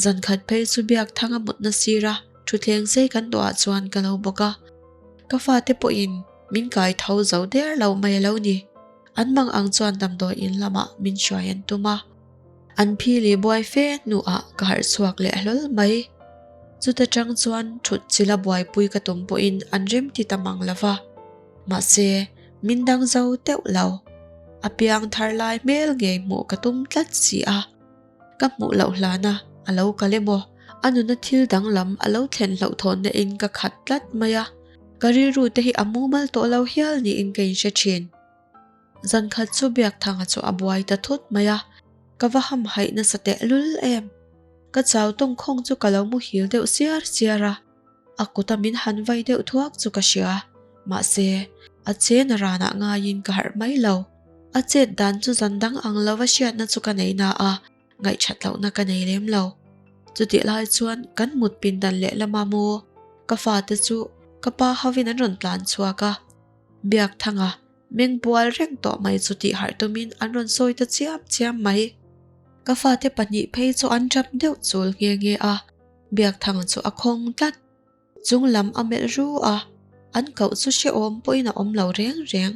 Zankhat phei chu Biakthanga mutna sira thutthleng sei kan duhah chuan ka lo bawk a, ka fate pawhin min kai tho zo der lo mai a lo ni. An mang ang chuan damdawi in lamah min hruai an tum a, an phi leh buai fe hnuah ka harh chhuak leh hlawl mai. Chuta tang chuan thut chila buaipui ka tum pawhin an rem ti ta mang lo va, mahse min dang zo teuh lo. A piang thar lai hmel ngei hmuh ka tum tlat si a. Ka hmuh loh hlana a lo kal emaw, a nuna thil danglam a lo thlen hlauhthawnna in ka khat tlat mai a, ka rilru te hi a mumal tawh lo hial niin ka inhre thin. Zankhat chu Biakthanga chu a buai ta thut mai a, ka va hamhaih nasa tehlul em. Ka chau tawngkhawng chu ka lo muhil deuh siar siar a, a kuta min han vai deuh thuak chu ka hria. Mahse, a chen a ranah ngaiin ka harh mai lo. A chet dan chu zan dang ang lova hriatna chu ka nei na a, ngaihthat lohna ka nei lem lo. Chutih lai chuan kan mut pindan lehlam a maw ka fate chu ka pa hovin an rawn tlan chhuak a, Biakthanga meng bual reng tawh mai chu tih harh tumin an rawn sawi ta chiam chiam mai. Ka fate pahnih phei chu an tap deuh chul nghe nghe a, Biakthanga chu a khawng tlat. Chung lam a melh ru a, an koh chu hrehawm pawhin a awm lo reng reng.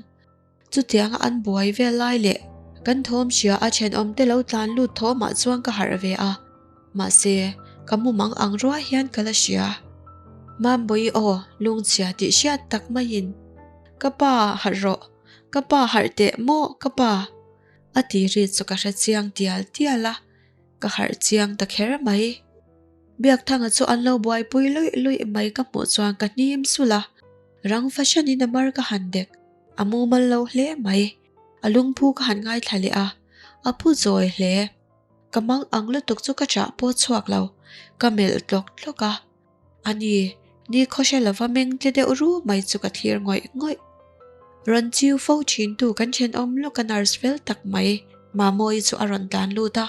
Chutianga an buai vel lai leh kan thawm hria a thenawmte lo tlan lut thawmah chuan ka harh ve a, mahse ka mumang ang ruai hian ka la hria. Mambawi aw lungchhia tih hriat tak maiin, Ka pa harh rawh, ka pa harh teh maw ka pa? a ti ri chu ka hre chiang tial tial a, ka harh chiang ta kher mai. Biakthanga chu an lo buaipui luih luih mai ka hmuh chuan ka hnim sulh a, rang fahranin a mar ka han dek. A mumal lo hle mai. A lungphu ka han ngaithla leh a, a phu zawi hle. Ka mang ang lutuk chu ka chah pawh chhuak lo, ka melh tlawk tlawk a. A ni, ni khawhre lova meng tle deuh ru mai chu ka thlir ngawih ngawih. Rawn chiu fo thintu kan thenawm lawk a nurse fel tak mai Mamawii chu a rawn tlan lut a.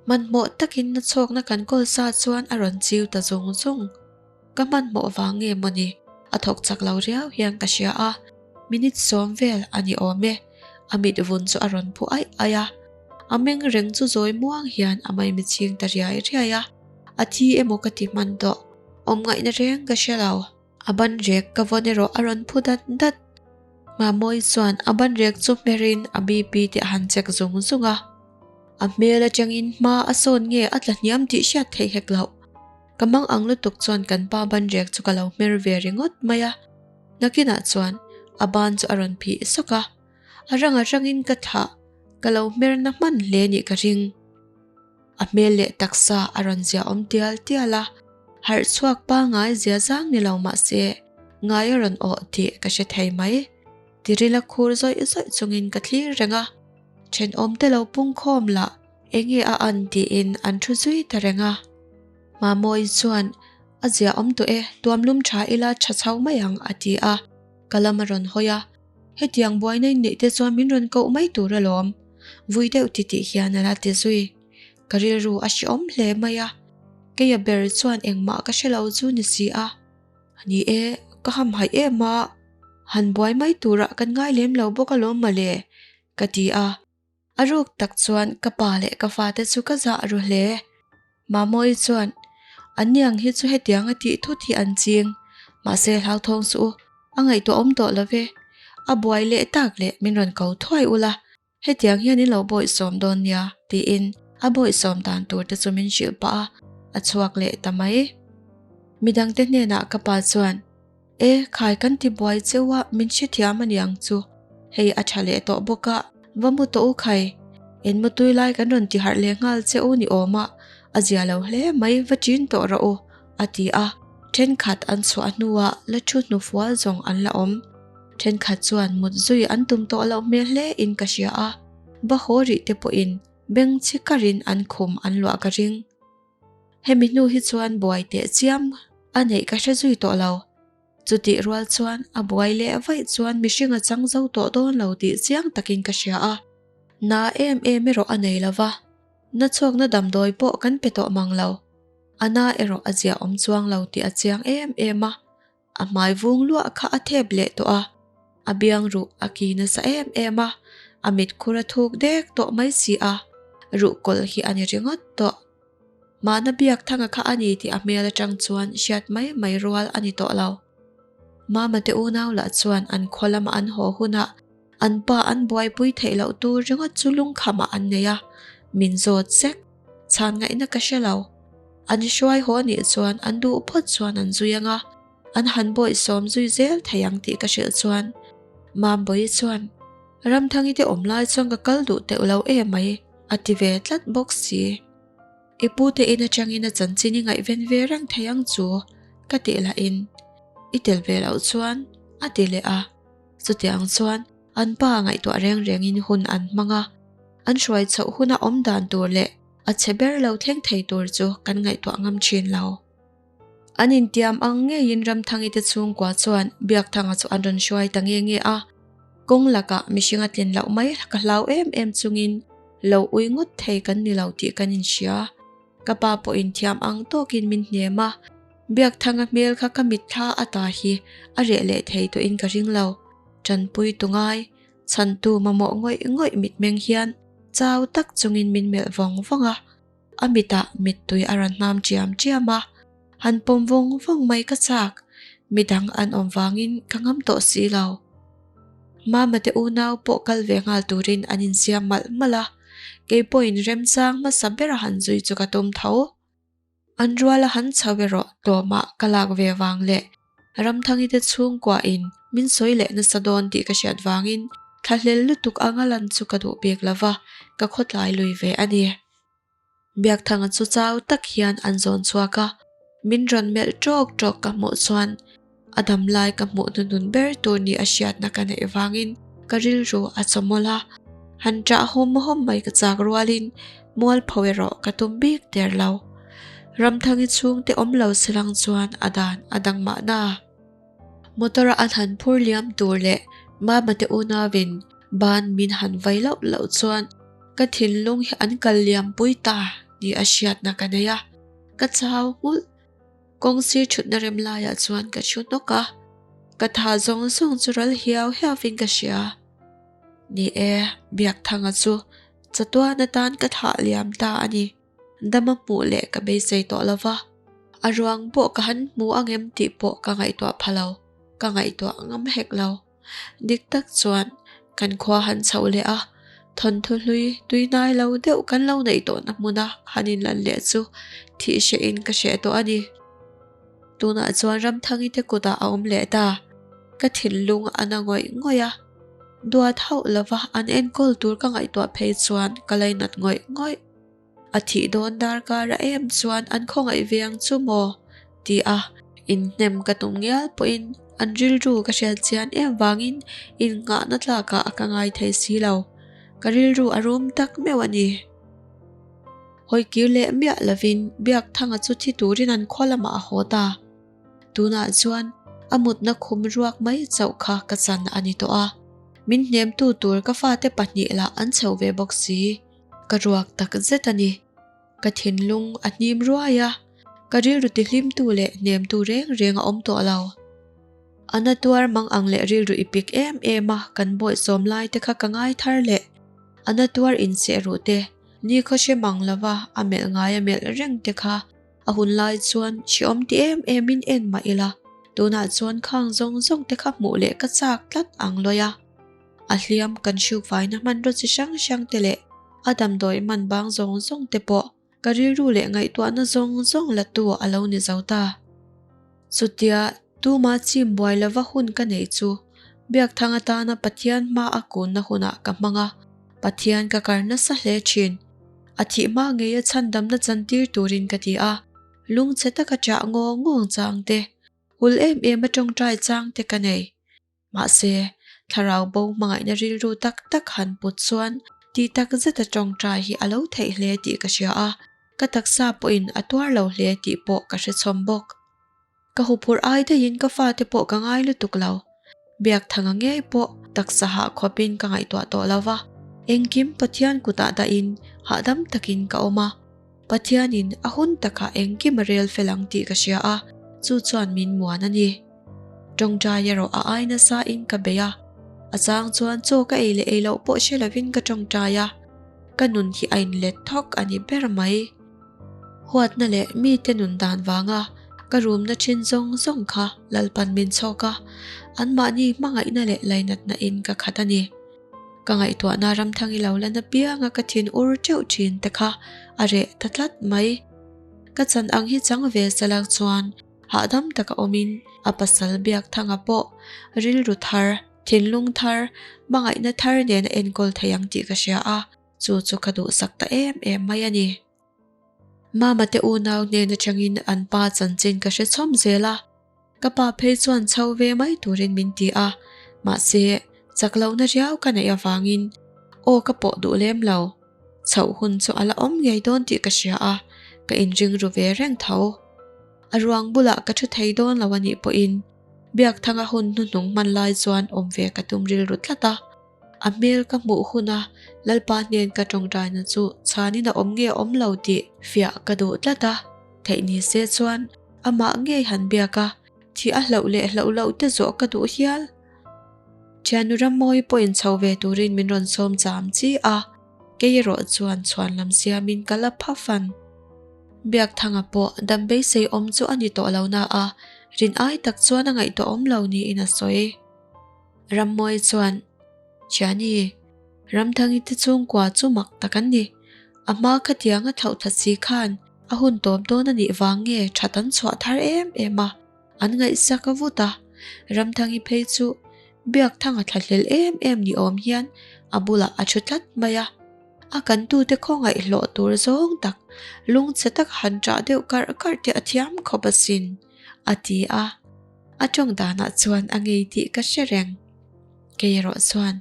Hmanhmawh takin na chhawkna kan kawl sa chuan a rawn chiu ta zung zung. Ka hmanhmawh vang nge mawni a thawk chak lo riau hian ka hria a, minute sawm vel a ni awm e, a mit vun chu a rawn phu aih aih a, a meng reng chu zawi muang hian a maimi chhing ta riai riai a, a thi emaw ka ti hman tawh, awm ngaihna reng ka hre lo. A ban rek ka vawn erawh a rawn phu dat dat. Mamawii chuan a ban rek chu hmerin a BP te a han check zung zung a. A hmel atangin hma a sawn nge a tla hniam tih hriat theih hek loh. Ka mang ang lutuk chuan kan pa ban rek chu ka lo hmer ve ringawt mai a. Nakinah chuan a ban chu a rawn phih sawk a. A rang atangin ka thlah ka lo hmer na hman hle nih ka ring. A hmel leh taksa a rawn zia awm tial tial a, harh chhuak pangai zia zang ni lo mah se ngai a rawn awh tih ka hre thei mai. Tiril a khur zawih zawih chungin ka thlir reng a, thenawmte lo pungkhawm lah enge a an tiin an thu zui ta reng a. Mamawii chuan, A zia awm tawh e, tuamlum tha ila tha chho mai ang a ti a, ka lam a rawn hawi a. Hetiang buaina in neih te chuan min rawn koh mai tur alawm. Vui deuh ti tih hian a la ti zui. Ka rilru a hrehawm hle mai a. Keia ber chuan engmah ka hre lo chu ni si a. Ni e, ka hamhaih em a, han buai mai turah kan ngai lem lo bawk alawm mawle, ka ti a. A ruk tak chuan ka pa leh ka fate chu ka zah ru hle. Mamawii chuan, An niang hi chu hetiang a tih thut hi an ching. Mahse hlauthawng suh u, a ngaihtuah awm tawh lo ve. A buai leh tak leh min rawn ko thuai ula, hetiang hian in lo bawihsawm dawn nia, tiin a bawihsawm dan tur te chu min hrilh pah a, a chhuak leh ta mai. Midangte hnenah ka pa chuan, E, khai kan ti buai cheu a, min hrethiam a niang chu. Hei a tha leh tawh bawk a, va mu tawh u khai. In mutui lai kan rawn ti harh leh nghal che u ni awm a, a zia lo hle mai va chin tawh rawh u, a ti a. Thenkhat an chhuah hnuah la thu hnufual zawng an la awm. Thenkhat chuan mut zui an tum tawh loh hmel hle in ka hria a, va haw rih te pawhin beng chhi karin an khum an luah ka ring. Hemi hnu hi chuan buai teh chiam a neih ka hre zui tawh lo. Chutih rual chuan a buai leh vaih chuan mihring a chang zo tawh dawn lo tih chiang takin ka hria a. Na em em erawh a nei lo va, na chhuakna damdawi pawh kan pe tawh mang lo. A na erawh a ziah awm chuang lo tih a chiang em em a. A hmai vung luah kha a thep leh tawh a, a biang ruh a ki nasa em em a, a mit khur a thuk dek tawh mai si a, ruh kawlh hi a ni ringawt tawh. Mahna biak thanga kha a ni tih a hmel atang chuan hriat mai mai rual a ni tawh lo. Mama te unau lah chuan an khaw lama an haw hunah an pa an buaipui theih loh tur ringawt chu lungkhamah an nei a, min zawt sek. Chhan ngaihna ka hre lo. An hruai haw anih chuan an duh phawt chuan an zui ang a, an han bawihsawm zui zel thei ang tih ka hrilh chuan Mambawi chuan, Ramthangi te awm lai chuan ka kal duh teuh lo em mai, a ti ve tlat bawk si. I pu te in atangin a chanchin i ngaihven ve reng thei ang chu, ka tih lahin i tel ve loh chuan a ti leh a. Chutiang chuan an pa ngaihtuah reng rengin hun an hmang a, an hruai chhoh huna awm dan tur leh a chhe ber lo thleng thei tur chu kan ngaihtuah ngam thin lo. An intiam ang ngeiin Ramthangi te chhungkua chuan Biakthanga chu an rawn hruai ta nge nge a, kawng lakah mihring a tlin loh mai ka hlau em em chungin lo ui ngawt thei kan ni lo tih kan inhria. Ka pa pawhin thiam ang tawkin min hnem a, Biakthanga hmel kha ka mitthla ata hi a reh leh thei tawhin ka ring lo. Tanpui tu ngai, chhantu mamawh ngawih ngawih mitmeng hian chau tak chungin min melh vawng vawng a, a mitah mittui a rawn hnam chiam chiam a, han pawm vawng vawng mai ka chak, midang an awm vangin ka ngam tawh si lo. Mama te unau pawh kal ve nghal turin an insiam malh malh a, kei pawhin remchang hmasa bera han zui chu ka tum tho. An ruala han chho erawh tlawmah ka lak ve vang leh Ramthangi te chhungkuahin min sawi leh nasa dawn tih ka hriat vangin thlahlel lutuk anga lan chu ka duh bik lova, ka khawtlai lui ve a ni. Biakthanga chu chau tak hian an zawn chhuak a, min rawn melh ṭawk ṭawk ka hmuh chuan a dam lai ka hmuh hnuhnun ber tur ni a hriatna ka neih vangin ka rilru a chawmawlh a, han ṭah hawm hawm mai ka chak rualin mualpho erawh ka tum bik der lo. Ramthangi chhungte awm lo silang chuan a dan a dang mahna. Motor a an han phur liam tur leh Mama te unauin ban min han vai loh loh chuan ka thinlung hi an kal liam pui ta ni a hriatna ka nei a, ka chau nghulh. Kawng sir thutna rem laiah chuan ka thu hnawk a, ka tha zawng zawng chu ral hiau hiauin ka hria. Ni e, Biakthanga chu chatuan atan ka thah liam ta a ni. Dama hmuh leh ka beisei tawh lo va. A ruang pawh ka han hmu ang em tih pawh ka ngaihtuah pha lo, ka ngaihtuah ngam hek lo. Dik tak chuan kan khua han chhoh leh a, thawnthu hlui tuihnai lo deuh kan lo neih tawhna hmuna han inlan leh chu thih hrehin ka hreh tawh a ni. Tunah chuan Ramthangi te kutah a awm leh ta. Ka thinlung a na ngawih ngawih a, duat hauh lova an enkawl tur ka ngaihtuah phei chuan ka lainat ngawih ngawih. A thih dawn darkar a em chuan an khawngaih ve ang chu maw? ti a inhnem ka tum ngial pawhin an rilru ka hriat chian em vangin innghahna tlakah ka ngai thei si lo. Ka rilru a rum tak meuh a ni. Hawikir leh miah lovin Biakthanga chu thi turin an khaw lamah a haw ta. Tunah chuan a mutna khum ruak mai chauh kha ka chan a ni tawh a. Min hnemtu tur ka fate pahnih lah an chho ve bawk si. Ka ruak tak zet a ni. Ka thinlung a hnim ruai a, ka rilru tihlimtu leh hnemtu reng reng a awm tawh lo. A na tuar mang ang leh rilru i pik em em a kan bawihsawm lai te kha ka ngai thar leh. A na tuar inseh ruh te, nikhaw hre mang lova a melh ngai a melh reng te kha a hun lai chuan hreawm ti em em in en mah ila, tunah chuan khang zawng zawng te kha hmuh leh ka chak tlat ang lawi a. A hliam kan hruk vaina hmanraw chi hrang hrang te leh a damdawi hman bang zawng zawng te pawh ka rilru leh ngaihtuahna zawng zawng la tu a lo ni zo ta. Chutia tuma chim buai lova hun ka neih chu Biakthang atana Pathian hma a kunna hunah ka hmang a, Pathian ka kar nasa hle thin. A thih hma ngeia chhandamna chantir turin ka ti a, lungchhe taka chah ngawng ngawng chang te, hul em em a tawngtai chang te ka nei. Mahse, thlarau bo hmangaihna rilru tak tak han put chuan tih tak zeta tawngtai hi a lo theih hle tih ka hria a, ka taksa pawhin a tuar lo hle tih pawh ka hre chhawm bawk. Ka huphurh ai daihin ka fate pawh ka ngai lutuk lo. Biakthanga ngei pawh taksa hah khawpin ka ngaihtuah tawh lo va, engkim Pathian kutah dahin hahdam takin ka awm a. Pathianin a hun takah engkim a rel fel ang tih ka hria a, chu chuan min muan a ni. Tawngtai erawh a ai nasa in ka bei a, a chang chuan chaw ka ei leh ei loh pawh hre lovin ka tawngtai a, ka nun hi a inlet thawk a ni ber mai. Huatna leh mite nun dan vanga ka rumna thin zawng zawng kha Lalpan min chhawk a, anmahni hmangaihna leh lainatna in ka khat a ni. Ka ngaihtuahna Ramthangi lo la na pianga ka thin ur teuh thin te kha a reh ta tlat mai. Ka chan ang hi chang ve salak chuan hahdam taka awmin a pasal Biakthanga pawh rilru thar, thinlung thar, hmangaihna thar nen a enkawl thei ang tih ka hria a, chu chu ka duhsak ta em em mai a ni. Mama te unau hnen atangin an pa chanchin ka hre chhawm zel a. Ka pa phei chuan chho ve mai turin min ti a, mahse chak lohna riau ka neih avangin aw ka pawh duh lem lo. Chhoh hun chu a la awm ngei dawn tih ka hria a, ka inring ru ve reng tho. A ruang bulah ka thu thei dawn lo a nih pawhin Biakthanga hun hnuhnung hman lai chuan awm ve ka tum rilru tlat a. A hmel ka hmuh huna Lalpa hnen ka tawngtaina chu chhanin a awm nge awm lo tih fiah ka duh tlat a, theih ni se chuan amah ngei han biak a, thih a hlauh leh hlauh loh te zawh ka duh hial. Thiannu Rammawi pawhin chho ve turin min rawn sawm cham chi a, kei erawh chuan chhuan lam siamin ka la pha fan. Biakthanga pawh dam beisei awm chu a ni tawh lo na a, rin ai tak chuan a ngaihtuah awm lo niin a sawi. Rammawi chuan, Thiani, Ramthangi te chhungkua chu mak tak an ni. A hma khatiang a thlauh that si khan a hun tawp dawn a nih vang nge that an chhuah thar em em a, an ngaihsak a vut a. Ramthangi phei chu Biakthanga thlahlel em em ni awm hian a bulah a thu tlat mai a. A kantute khawngaih hlawh tur zawng tak, lungchhe tak han ṭah deuh karh karh te a thiam khawp asin, a ti a. A tawng danah chuan a ngei tih ka hre reng. Kei erawh chuan,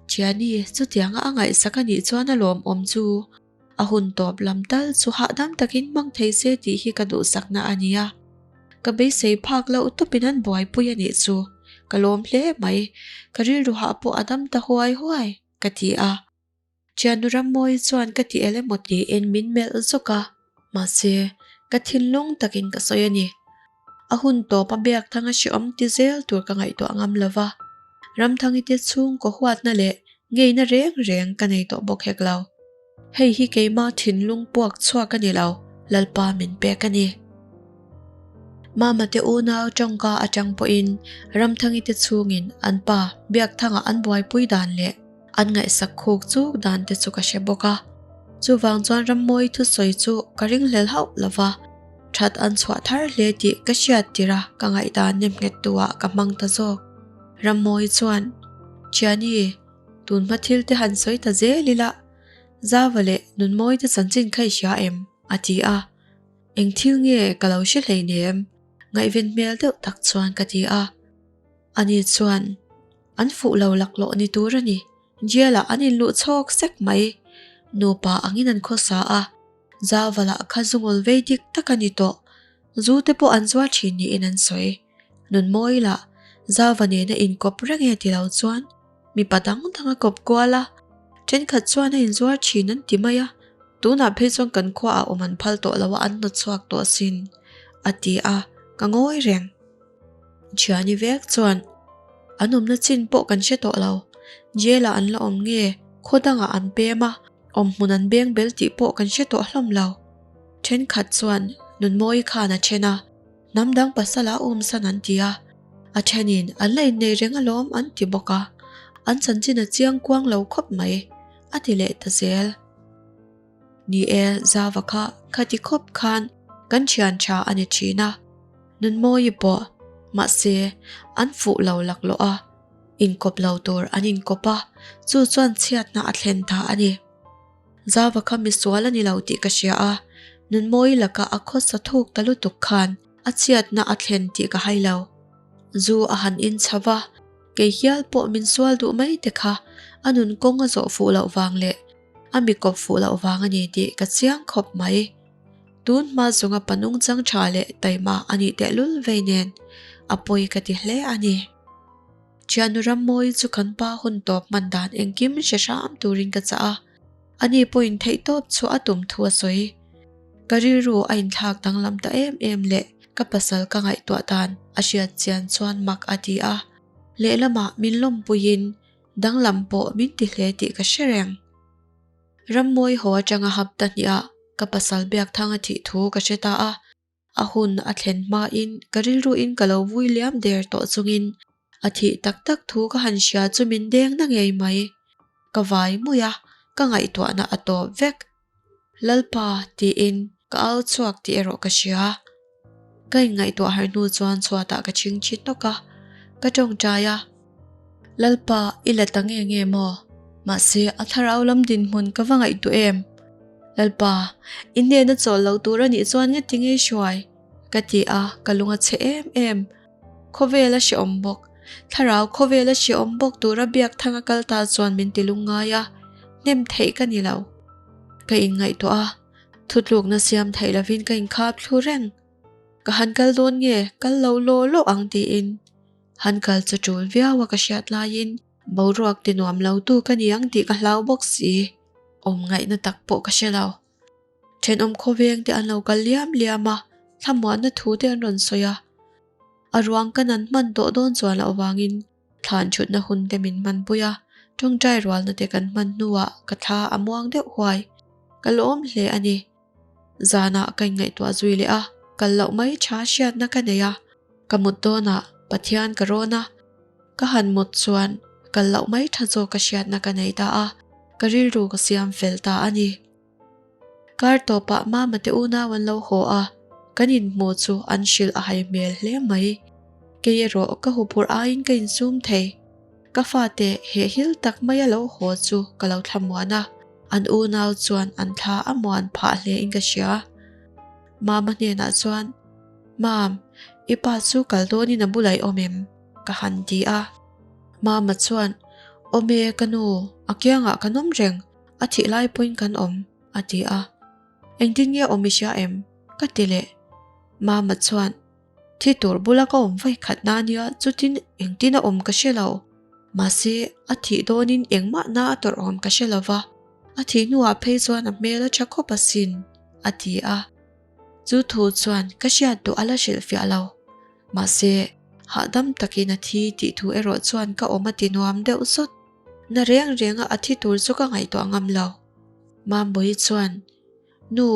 Thiani, chutianga a ngaihsak a nih chuan a lawmawm chu. A hun tawp lam tal chu hahdam takin hmang thei se tih hi ka duhsakna a nia. Ka beisei phak loh tawpin an buaipui a nih chu. Ka lawm hle mai. Ka rilru hah pawh a dam ta huai huai, ka ti a. Thiannu Rammawi chuan ka ti el emaw tiin min melh zawk a, mahse ka thinlung takin ka sawi a ni. A hun tawp a Biakthanga hreawm ti zel tur ka ngaihtuah ngam lo va, Ramthangi te chhungkaw huatna leh ngeina reng reng ka nei tawh bawk hek lo. Hei hi keimah thinlung puak chhuak a ni lo, Lalpa min pek a ni. Mama te unau tawngka atang pawhin Ramthangi te chhungin an pa Biakthanga an buaipui dan leh an ngaihsak khuk chuk dan te chu ka hre bawk a. Chuvang chuan Rammawi thusawi chu ka ringhlel hauh lo va, that an chhuah thar hle tih ka hriat tirh a ka ngaihdan nemnghet tu ah ka hmang ta zawk. Rammawi chuan, Thiani, tun hma thil te han sawi ta zel ila, Zava leh Nunmawi te chanchin kha i hria em? a ti a. Eng thil nge ka lo hre hleinem? Ngaihven hmel deuh tak chuan ka ti a. Ani chuan, An fuh lo laklawh ni tur a ni. Jail-ah an inluh chhawk sek mai. Nupa angin an khawsa a. Zavalah kha zungawl vei dik tak a ni tawh. Zu te pawh an zuar thin niin an sawi. Nunmawi lah Zava nena inkawp reng e ti lo chuan mipa dang dang a kawp kual a. Thenkhat chuan a inzuar thin an ti mai a. Tunah phei chuan kan khuaah awm an phal tawh lo a, an hnawt chhuak tawh asin, a ti a, ka ngawi reng. Thiani vek chuan an awmna chin pawh kan hre tawh lo. Jail ah an la awm nge, khaw dangah an pem a, awmhmun an beng bel tih pawh kan hre tawh hlawm lo. Thenkhat chuan Nunmawi khan a then a, hnam dang pasal a awmsan an ti a, a thenin an la innei reng alawm an ti bawk a, an chanchin a chiang kuang lo khawp mai, a ti leh ta zel. Ni e, Zava kha khati khawp khan kan thian tha a ni thin a, Nunmawi pawh mahse an fuh lo laklawh a, inkawp lo tur an inkawp a, chu chuan chhiatna a thlen ta a ni. Zava kha misual a ni lo tih ka hria a, Nunmawi laka a khawsa thuk ta lutuk khan a chhiatna a thlen tih ka hai lo. Zu a han inchho va, kei hial pawh min sual duh mai te kha a nun kawng a zawh fuh loh vang leh a mi kawp fuh loh vang a ni tih ka chiang khawp mai. Tun hma zunga pa nungchang tha leh taima a nih tehlul vei nen a pawi ka ti hle a ni. Thiannu Rammawi chu kan pa hun tawp hman dan engkim hre hram turin ka chah a, ani pawhin theihtawp chu a tum thu a sawi. Ka rilru a inthlak danglam ta em em leh ka pasal ka ngaihtuah dan a hriat chian chuan mak a ti a, lehlamah min lawmpuiin Danglam pawh min ti hle tih ka hre reng. Rammawi haw atanga hapta hniah ka pasal Biakthanga thih thu ka hre ta a, a hun a thlen hmain ka rilruin ka lo vui liam der tawh chungin a thih tak tak thu ka han hria chu min deng na ngei mai. Ka vai mui a, ka ngaihtuahna a tawp vek. Lalpa tiin ka au chhuak tih erawh ka hria. Ka inngaihtuah har hnu chuan chhuatah ka chhing chhi hnawk a, ka tawngtai a. Lalpa i la ta nge nge maw? Mahse a thlarau lam dinhmun ka va ngaihtuah em? Lalpa, i hnena chawl lo tur a nih chuan ngeti ngei hruai? Ka ti a, ka lung a chhe em em. Khawvel a hrehawm bawk. Thlarau khawvel a hrehawm bawk tura biak thang a kal ta chuan min ti lungngai a, hnem theih ka ni lo. Ka inngaihtuah a, thutlukna siam theih lovin ka inkhap thlu reng. Ka han kal dawn nge, kal lo law law ang tiin han kal chu tul viau a ka hriat laiin boruak ti nuam lo tu ka ni ang tih ka hlau bawk si. Awm ngaihna tak pawh ka hre lo. Thenawm khawveng te an lo kal liam liam a, thlamuanna thu te an rawn sawi a. A ruang ka nan hman tawh dawn chuan loh vangin thlan thutna hun te min hmanpui a, tawngtai rualna te kan hman hnuah ka thla a muang deuh huai. Ka lawm hle a ni. Zanah ka inngaihtuah zui leh a, kal loh mai tha hriatna ka nei a, ka mut dawnah Pathian ka rawn a, Ka han mut chuan kal loh mai tha zawk ka hriatna ka nei ta a, ka rilru ka siam fel ta a ni. Kar tawpah Mama te unau an lo haw a, kan inhmuh chu an hrilh a hai hmel hle mai. Kei erawh ka huphurh aiin ka insum thei. Ka fate hehhil tak maia lo haw chu ka lo thlamuan a, an unau chuan an thla a muan phah hle in ka hria. Mama hnenah chuan, Mam, i pa chu kal dawnin a bulah i awm em? Ka han ti a. Mama chuan, Awm e ka nu, a kiangah kan awm reng, a thih lai pawhin kan awm, a ti a. Engtin nge awm i hria em? Ka ti leh. Mama chuan, Thi tur bula ka awm vawi khat na nia, chutin engtin a awm ka hre lo. Mahse, a thih dawnin engmah na a tawrh awm ka hre lo va, a thih hnuah phei chuan a hmel a tha khawp asin, a ti a. Chu thu chuan ka hriat duh a la hrilhfiah lo. Mahse, hahdam takin a thi tih thu erawh chuan ka awm a ti nuam deuh zawt. Na reng renga a thi tur chu ka ngaihtuah ngam lo. Mambawi chuan, Nu,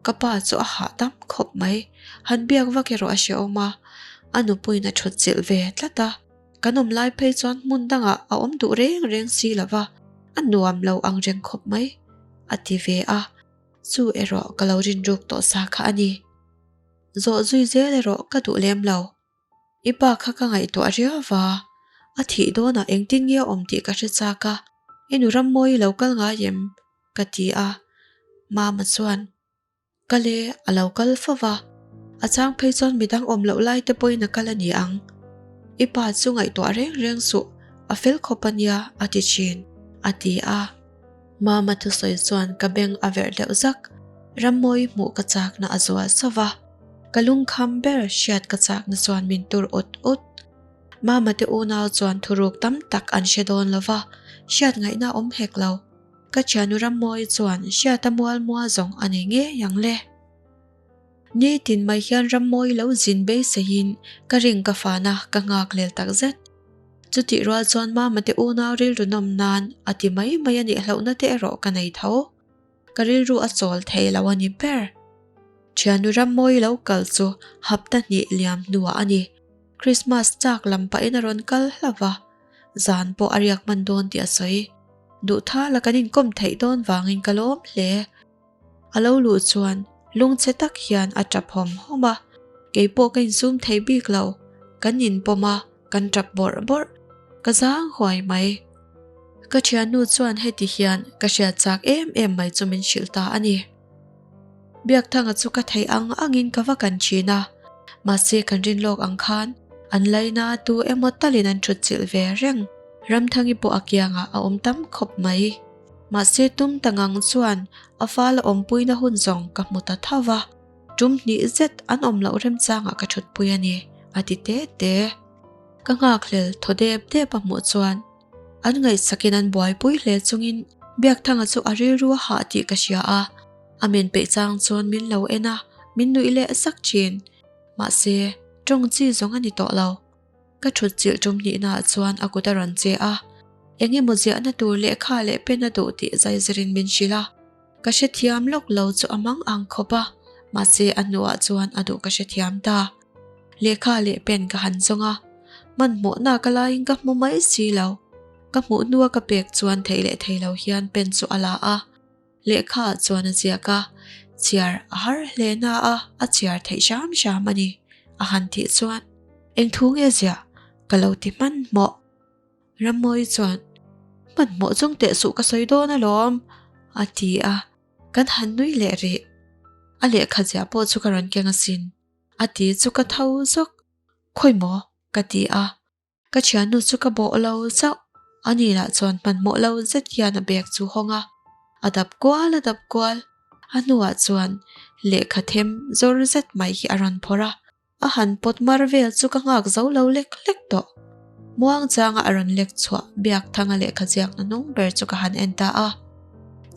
Ka pa chu a hahdam khawp mai. Han biak vak erawh a hrehawm a, a nupuiin a thut chilh ve tlat a. Kan awm lai phei chuan hmun dangah a awm duh reng reng si lo va, a nuam lo ang reng khawp mai, a ti ve a. Chu erawh ka lo rinruk tawh sa kha a ni. Zawh zui zel erawh ka duh lem lo. I pa kha ka ngaihtuah riau va, a thih dawnah engtin nge a awm tih ka hre chak a, i nu Rammawi i lo kal ngai em? ka ti a, Mama chuan, Kal e, a lo kal fo va, a chang phei chuan midang awm loh lai te pawhin a kal a ni ang. I pa chu ngaihtuah reng reng suh, a fel khawp a nia, a ti thin, a ti a. Mama thusawi chuan ka beng a verh deuh zak, Rammawi hmuh ka chakna a zual sauh va, ka lungkham ber hriat ka chakna chuan min tur ut ut. Mama te unau chuan thuruk tam tak an hre dawn lo va, hriat ngaihna a awm hek lo. Ka thianu Rammawi chuan hriata mual mual zawng a nei ngei ang le. Nitin mai hian Rammawi lo zin beiseiin ka ring ka fana ka nghak lel tak zet. Chutih rual chuan Mama te unau rilru nawm nan a ti mai mai a nih hlauhna te erawh ka nei tho. Ka rilru a chawl thei lo a ni ber. Thianu Rammawi lo kal chu hapta hnih liam hnuah a ni. Krismas chak lam pahin a rawn kal hlauh va. Zan pawh a riak hman dawn tih a sawi. Duhthala kan inkawm theih dawn vangin ka lawm hle. A lo luh chuan lungchhe tak hian a tap hawm hawm a, kei pawh ka insum thei bik lo, kan inpawm a, kan tap bawrh bawrh, ka zang huai mai. Ka thiannu chuan heti hian ka hriat chak em em mai chu min hrilh ta a ni. Biakthanga chu ka theih ang angin ka va kan thin a, mahse kan rin lawk ang khan an laina tu emaw talin an thut chilh ve reng. Ramthangi pawh a kiangah a awm tam khawp mai. Mahse tum ta ngang chuan a fala awmpuina hun zawng ka hmu ta tho va, tum hnih zet an awm loh remchangah ka thutpui a ni, a ti te te. Ka nghakhlel thaw dep dep a hmuh chuan an ngaihsakin an buaipui hle chungin Biakthanga chu a rilru a hah tih ka hria a, a men peih chang chuan min lo en a, min nuih leh sak thin. Mahse, tawng chi zawng a ni tawh lo. Ka thut chilh tum hnihnaah chuan a kut a rawn che a, eng emaw ziahna tur lehkha leh pen a duh tih zaizirin min hrilh a. Ka hrethiam lawk lo chu a mang ang khawp a, mahse a hnuah chuan a duh ka hrethiam ta. Lehkha leh pen ka han zawng a, hmanhmawhna ka laiin ka hmu mai si lo. Ka hmuh hnua ka pek chuan thei leh thei lo hian pen chu a la a. Lehkha ah chuan a ziak a, chhiar a har hle na a, a chhiar theih hram hram a ni, a han tih chuan, Eng thu nge ziah? Ka lo ti hmanhmawh. Rammawi chuan, Hmanhmawh chung teh suh ka sawi dawn alawm, a ti a, kan han nui leh rih. A lehkha ziah pawh chu ka rawn keng asin, a ti chu ka tho zawk. Khawi maw? ka ti a. Ka thiannu chu ka bawh lo chauh, ani lah chuan hmanhmawh lo zet hian a bag chu hawng a, a dap kual a dap kual, a hnuah chuan lehkha them zawr zet mai hi a rawn phawrh a, a han pawt mar vel chu ka nghak zo lo lek lek tawh. Muangchanga a rawn lek chhuah Biakthanga lehkha ziakna hnung ber chu ka han en ta a,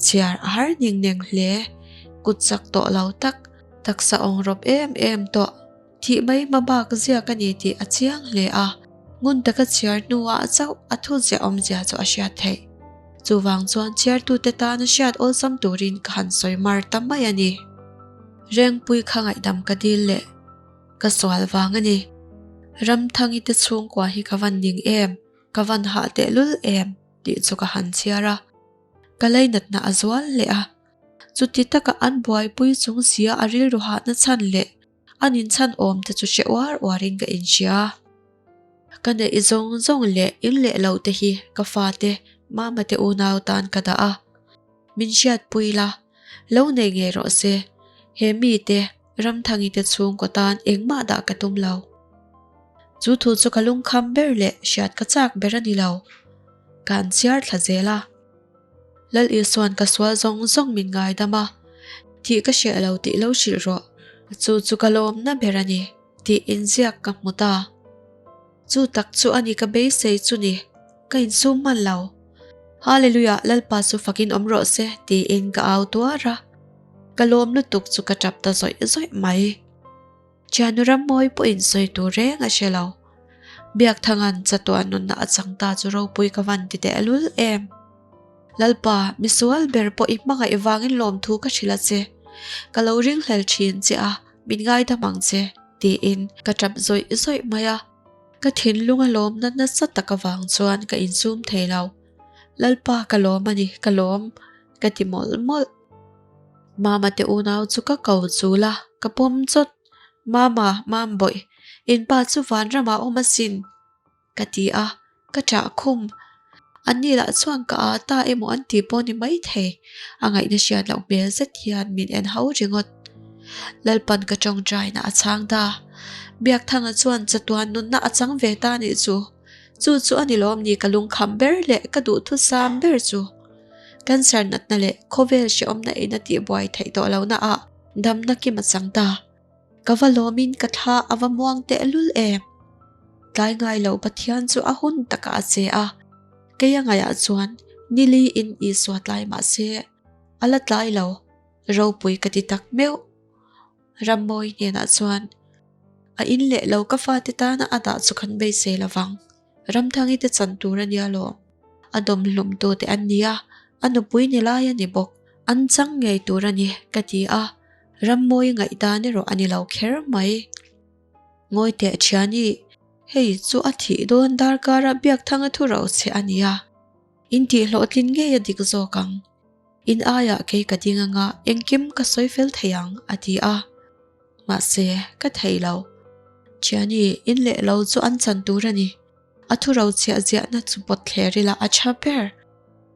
chhiar a har ning neng hle, kut chak tawh lo tak, taksa awng rawp em em tawh. Thih mai hma bak ziak a ni tih a chiang hle a, ngun taka chhiar hnuah chauh a thu ziah awmzia chu a hriat theih. Chuvang chuan chhiartute tana hriat awlsam turin ka han sawi mar ta mai a ni. Rengpui kha ngaihdam ka dil leh ka sual vang a ni. Ramthangi te chhungkua hi ka van ning em, ka van hah tehlul em tih chu ka han chhiar a. Ka lainatna a zual leh a. Chuti taka an buaipui chung sia a rilru hahna chhan leh An inchhan awm te chu hre uar uarin ka inhria. Ka neih zawng zawng leh in leh lo te hi ka fate, mama te unau tan ka dah a. Min hriatpui la, lo nei ngei rawh se. He mite, Ramthangi te chhungkaw tan engmah dah ka tum lo. Chu thu chu ka lungkham ber leh hriat ka chak ber a ni lo. Ka an chhiar thla zel a. Lal Isua'n ka sual zawng zawng min ngaidam a, thih ka hreh lo tih lo hrilh rawh, chu chu ka lawmna ber a ni, tih inziak ka hmu ta. Chu tak chu a ni ka beisei chu ni, ka insum hman lo. Hallelujah, Lalpa chu fakin awm rawh se, tiin ka au tuar a. Ka lawm lutuk chu ka tap ta zawih zawih mai. Thianu Rammawi pawhin sawi tur reng a hre lo. Biakthanga'n chatuan nunna a chang ta chu ropui ka van ti tehlul em. Lalpa, misual ber pawh i hmangaih vangin lawmthu ka hrilh a che. Ka lo ringhlel thin che a, min ngaidam ang che, tiin ka tap zawih zawih mai a. Ka thinlung a lawmna nasa tak avang chuan ka insum thei lo. Lalpa ka lawm a ni, ka lawm, ka ti mawlh mawlh. Mama te unau chu ka ko chul a, ka pawm chawt. Mama, Mambawih, in pa chu vanramah awm asin. Ka ti a, ka ṭah khum. Anni lah chuan ka â ta emaw an ti pawh ni maithei, a ngaihna hriat loh hmel zet hian min en ho ringawt. Lalpan ka ṭawngṭaina a chhang ta. Biakthanga chuan chatuan nunna a chang ve ta nih chu. Chu chu a ni lawm ni ka lungkham ber leh ka duhthusam ber chu. Cancer natna leh khawvel hrehawmna in a tihbuai theih tawh lohna ah damna kim a chang ta. Ka va lawmin ka thla a va muang tehlul em? Tlai ngai lo Pathian chu a hun takah a che a, kei a ngaihah chuan nili in Isua tlai mah se a la tlai lo, ropui ka ti tak meuh. Rammawi hnenah chuan a in leh lo ka fate tana a dah chu kan beisei lovang. Ramthangi te chan tur a nia lawm. A dawmhlum tu te an nia, a nupui ni lai a ni bawk. An chang ngei tur a ni, ka ti a. Rammawi ngaihdan erawh a ni lo kher mai. Ngawi teh thiani, hei chu a thih dawn darkara Biakthanga thu ro che a nia. In tih hlawhtlin ngei a dik zawk ang. In aiah kei ka ding anga engkim ka sawi fel thei ang, a ti a. Mahse, ka thei lo. Thiani, in leh lo chu an chan tur a ni. A thu ro chhiah ziahna chu pawt thler ila a tha ber.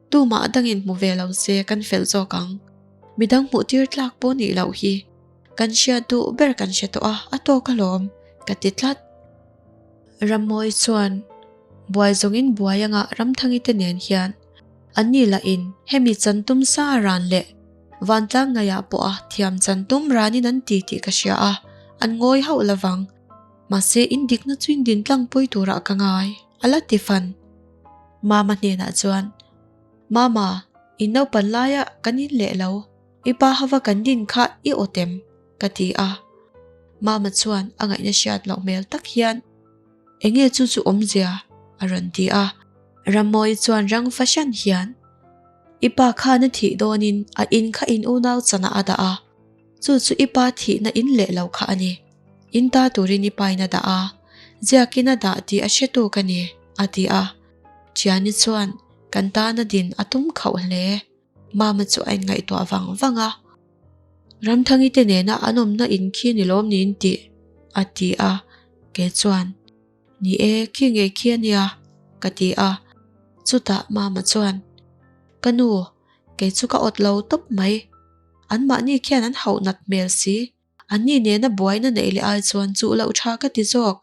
Tumah dangin hmu ve lo se kan fel zawk ang. Midang hmuh tir tlak pawh nih loh hi. Kan hriat duh ber kan hre tawh a, a tawk alawm, ka ti tlat. Rammawi chuan buai zawngin buai anga Ramthangi te nen hian anni lahin hemi chan tum sa ran leh vantlang ngaihah pawha thiam chan tum ranin an ti tih ka hria a, an ngawi hauh lovang. Mahse in dikna chu in din tlang pawi turah ka ngai, a la ti fan. Mama hnenah chuan, Mama, in naupan laia kan in leh lo, i pa hava kan din kha i awt em? ka ti a. Mama chuan a ngaihna hriat loh hmel tak hian, Enge chu chu awmzia? a rawn ti a. Rammawi chuan rang fahran hian, I pa khan a thih dawnin a in kha in unau chanah a dah a, chu chu i pa thihna in leh lo kha a ni. In ta turin i pain a dah a, ziakin a dah tih a hretu ka ni, a ti a. Thiani chuan kan tana din a tum khauh hle. Mama chu a inngaihtuah vang vang a. Ramthangi te nena an awmna in khi ni lawm niin tih, a ti a. Kei chuan, Ni e, khi ngei khi a nia, ka ti a. Chutah Mama chuan, Ka nu, kei chu ka awt lo tawp mai. Anmahni khian an hauh nat hmel si. Anni nena buaina neih leh ai chuan chuh loh tha ka ti zawk.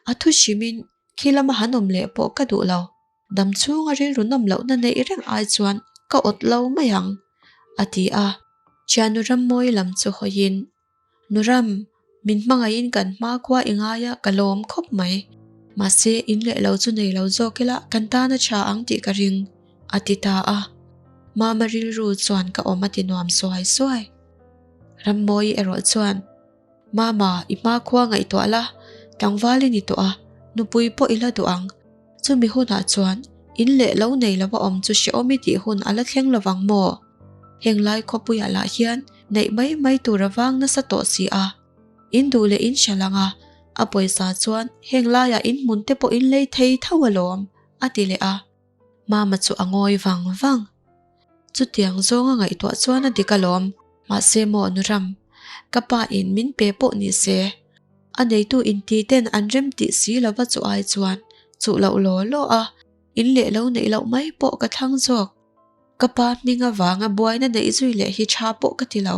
A thu hrimin khi lama han awm leh pawh ka duh lo. Dam chhunga rilru nawm lohna neih reng ai chuan ka awt lo mai ang, a ti a. Thiannu Rammawi lam chu hawiin, Nuram, min hmangaihin kan hma khua i ngai a, ka lawm khawp mai. Mahse, in leh lo chu nei lo zawk ila kan tan a tha ang tih ka ring, a ti ta a. Mama rilru chuan ka awm a ti nuam suai suai. Rammawi erawh chuan, Mama, i hmakhua ngaihtuah la, tlangval i ni tawh a, nupui pawh i la duh ang. Chumi hunah chuan in leh lo nei lova awm chu hrehawm i tih hun a la thleng lovang maw? Heng lai khawpuiah lah hian neih mai mai tur a vang nasa tawh si a. In duh leh in hre lang a, a pawisa chuan heng laiah in hmun te pawh in lei thei tho alawm, a ti leh a. Mama chu a ngawi vang vang. Chutiang zawnga ngaihtuah chuan a dik alawm. Mahse maw Nuram, ka pa in min pe pawh ni se, a neitu inti ten an rem tih si lova chu ai chuan chuh loh law law a, in leh lo neih loh mai pawh ka thlang zawk. Ka pa hming avanga buaina neih zui leh hi tha pawh ka ti lo,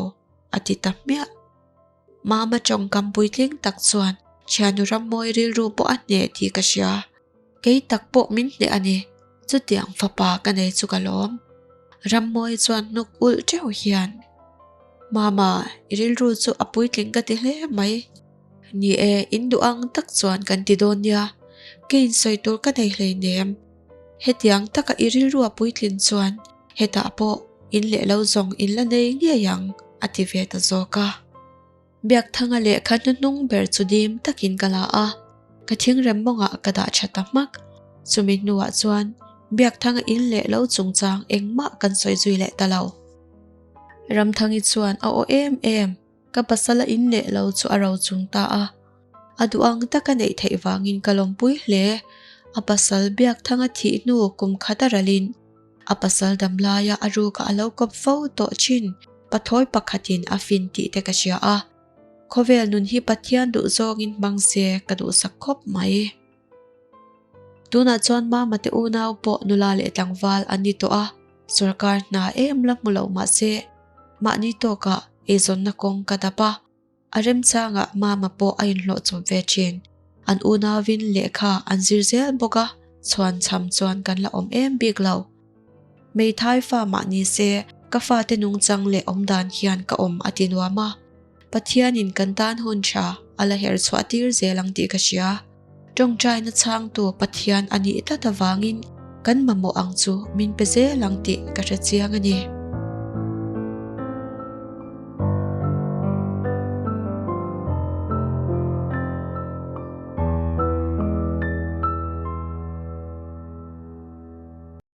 a ti ta hmiah. Mama tawngkam puitling tak chuan thiannu Rammawi rilru pawh a hneh tih ka hria. Kei tak pawh min hneh a ni. Chutiang fapa ka nei chu ka lawm. Rammawi chuan hnuk ulh teuh hian, Mama, i rilru chu a puitling ka ti hle mai. Ni e, in duh ang tak chuan kan ti dawn nia. Kei insawi tur ka nei hleinem. Hetiang taka i rilru a puitlin chuan hetah pawh in leh lo zawng in la nei ngei ang, a ti ve ta zawk a. Biakthanga lehkha hnuhnung ber chu dim takin ka la a, ka thingrem mawngah ka dah tha ta hmak. Chumi hnuah chuan Biakthanga in leh lo chungchang engmah kan sawi zui leh ta lo. Ramthangi chuan a aw em em, ka pasal a in leh lo chu a ro chung ta a. A duh ang taka neih theih vangin ka lawmpui hle. A pasal Biakthanga thih hnu kum khat a ralhin a pasal damlaia a rukah a lo kawp fo tawh thin pathawi pakhatin a fin tih te ka hria a. Khawvel nun hi Pathian duh zawngin hmang se ka duhsak khawp mai. Tunah chuan Mama te unau pawh nula leh tlangval an ni tawh a, sorkar hna em la hmu lo mahse mahni tawkah eizawnna kawng ka dap a, a remchangah Mama pawh a inhlawh chawp ve thin. An unauin lehkha an zir zel bawk a, chhuan cham chuan kan la awm em bik lo. Hmeithai fa mah ni se, ka fate nungchang leh awmdan hian ka awm a ti nuam a. Pathianin kan tan hun tha a la her chhuah tir zel ang tih ka hria. Tawngtaina chhangtu Pathian a nih tlat avangin kan mamawh ang chu min pe zel ang tih ka hre chiang a ni.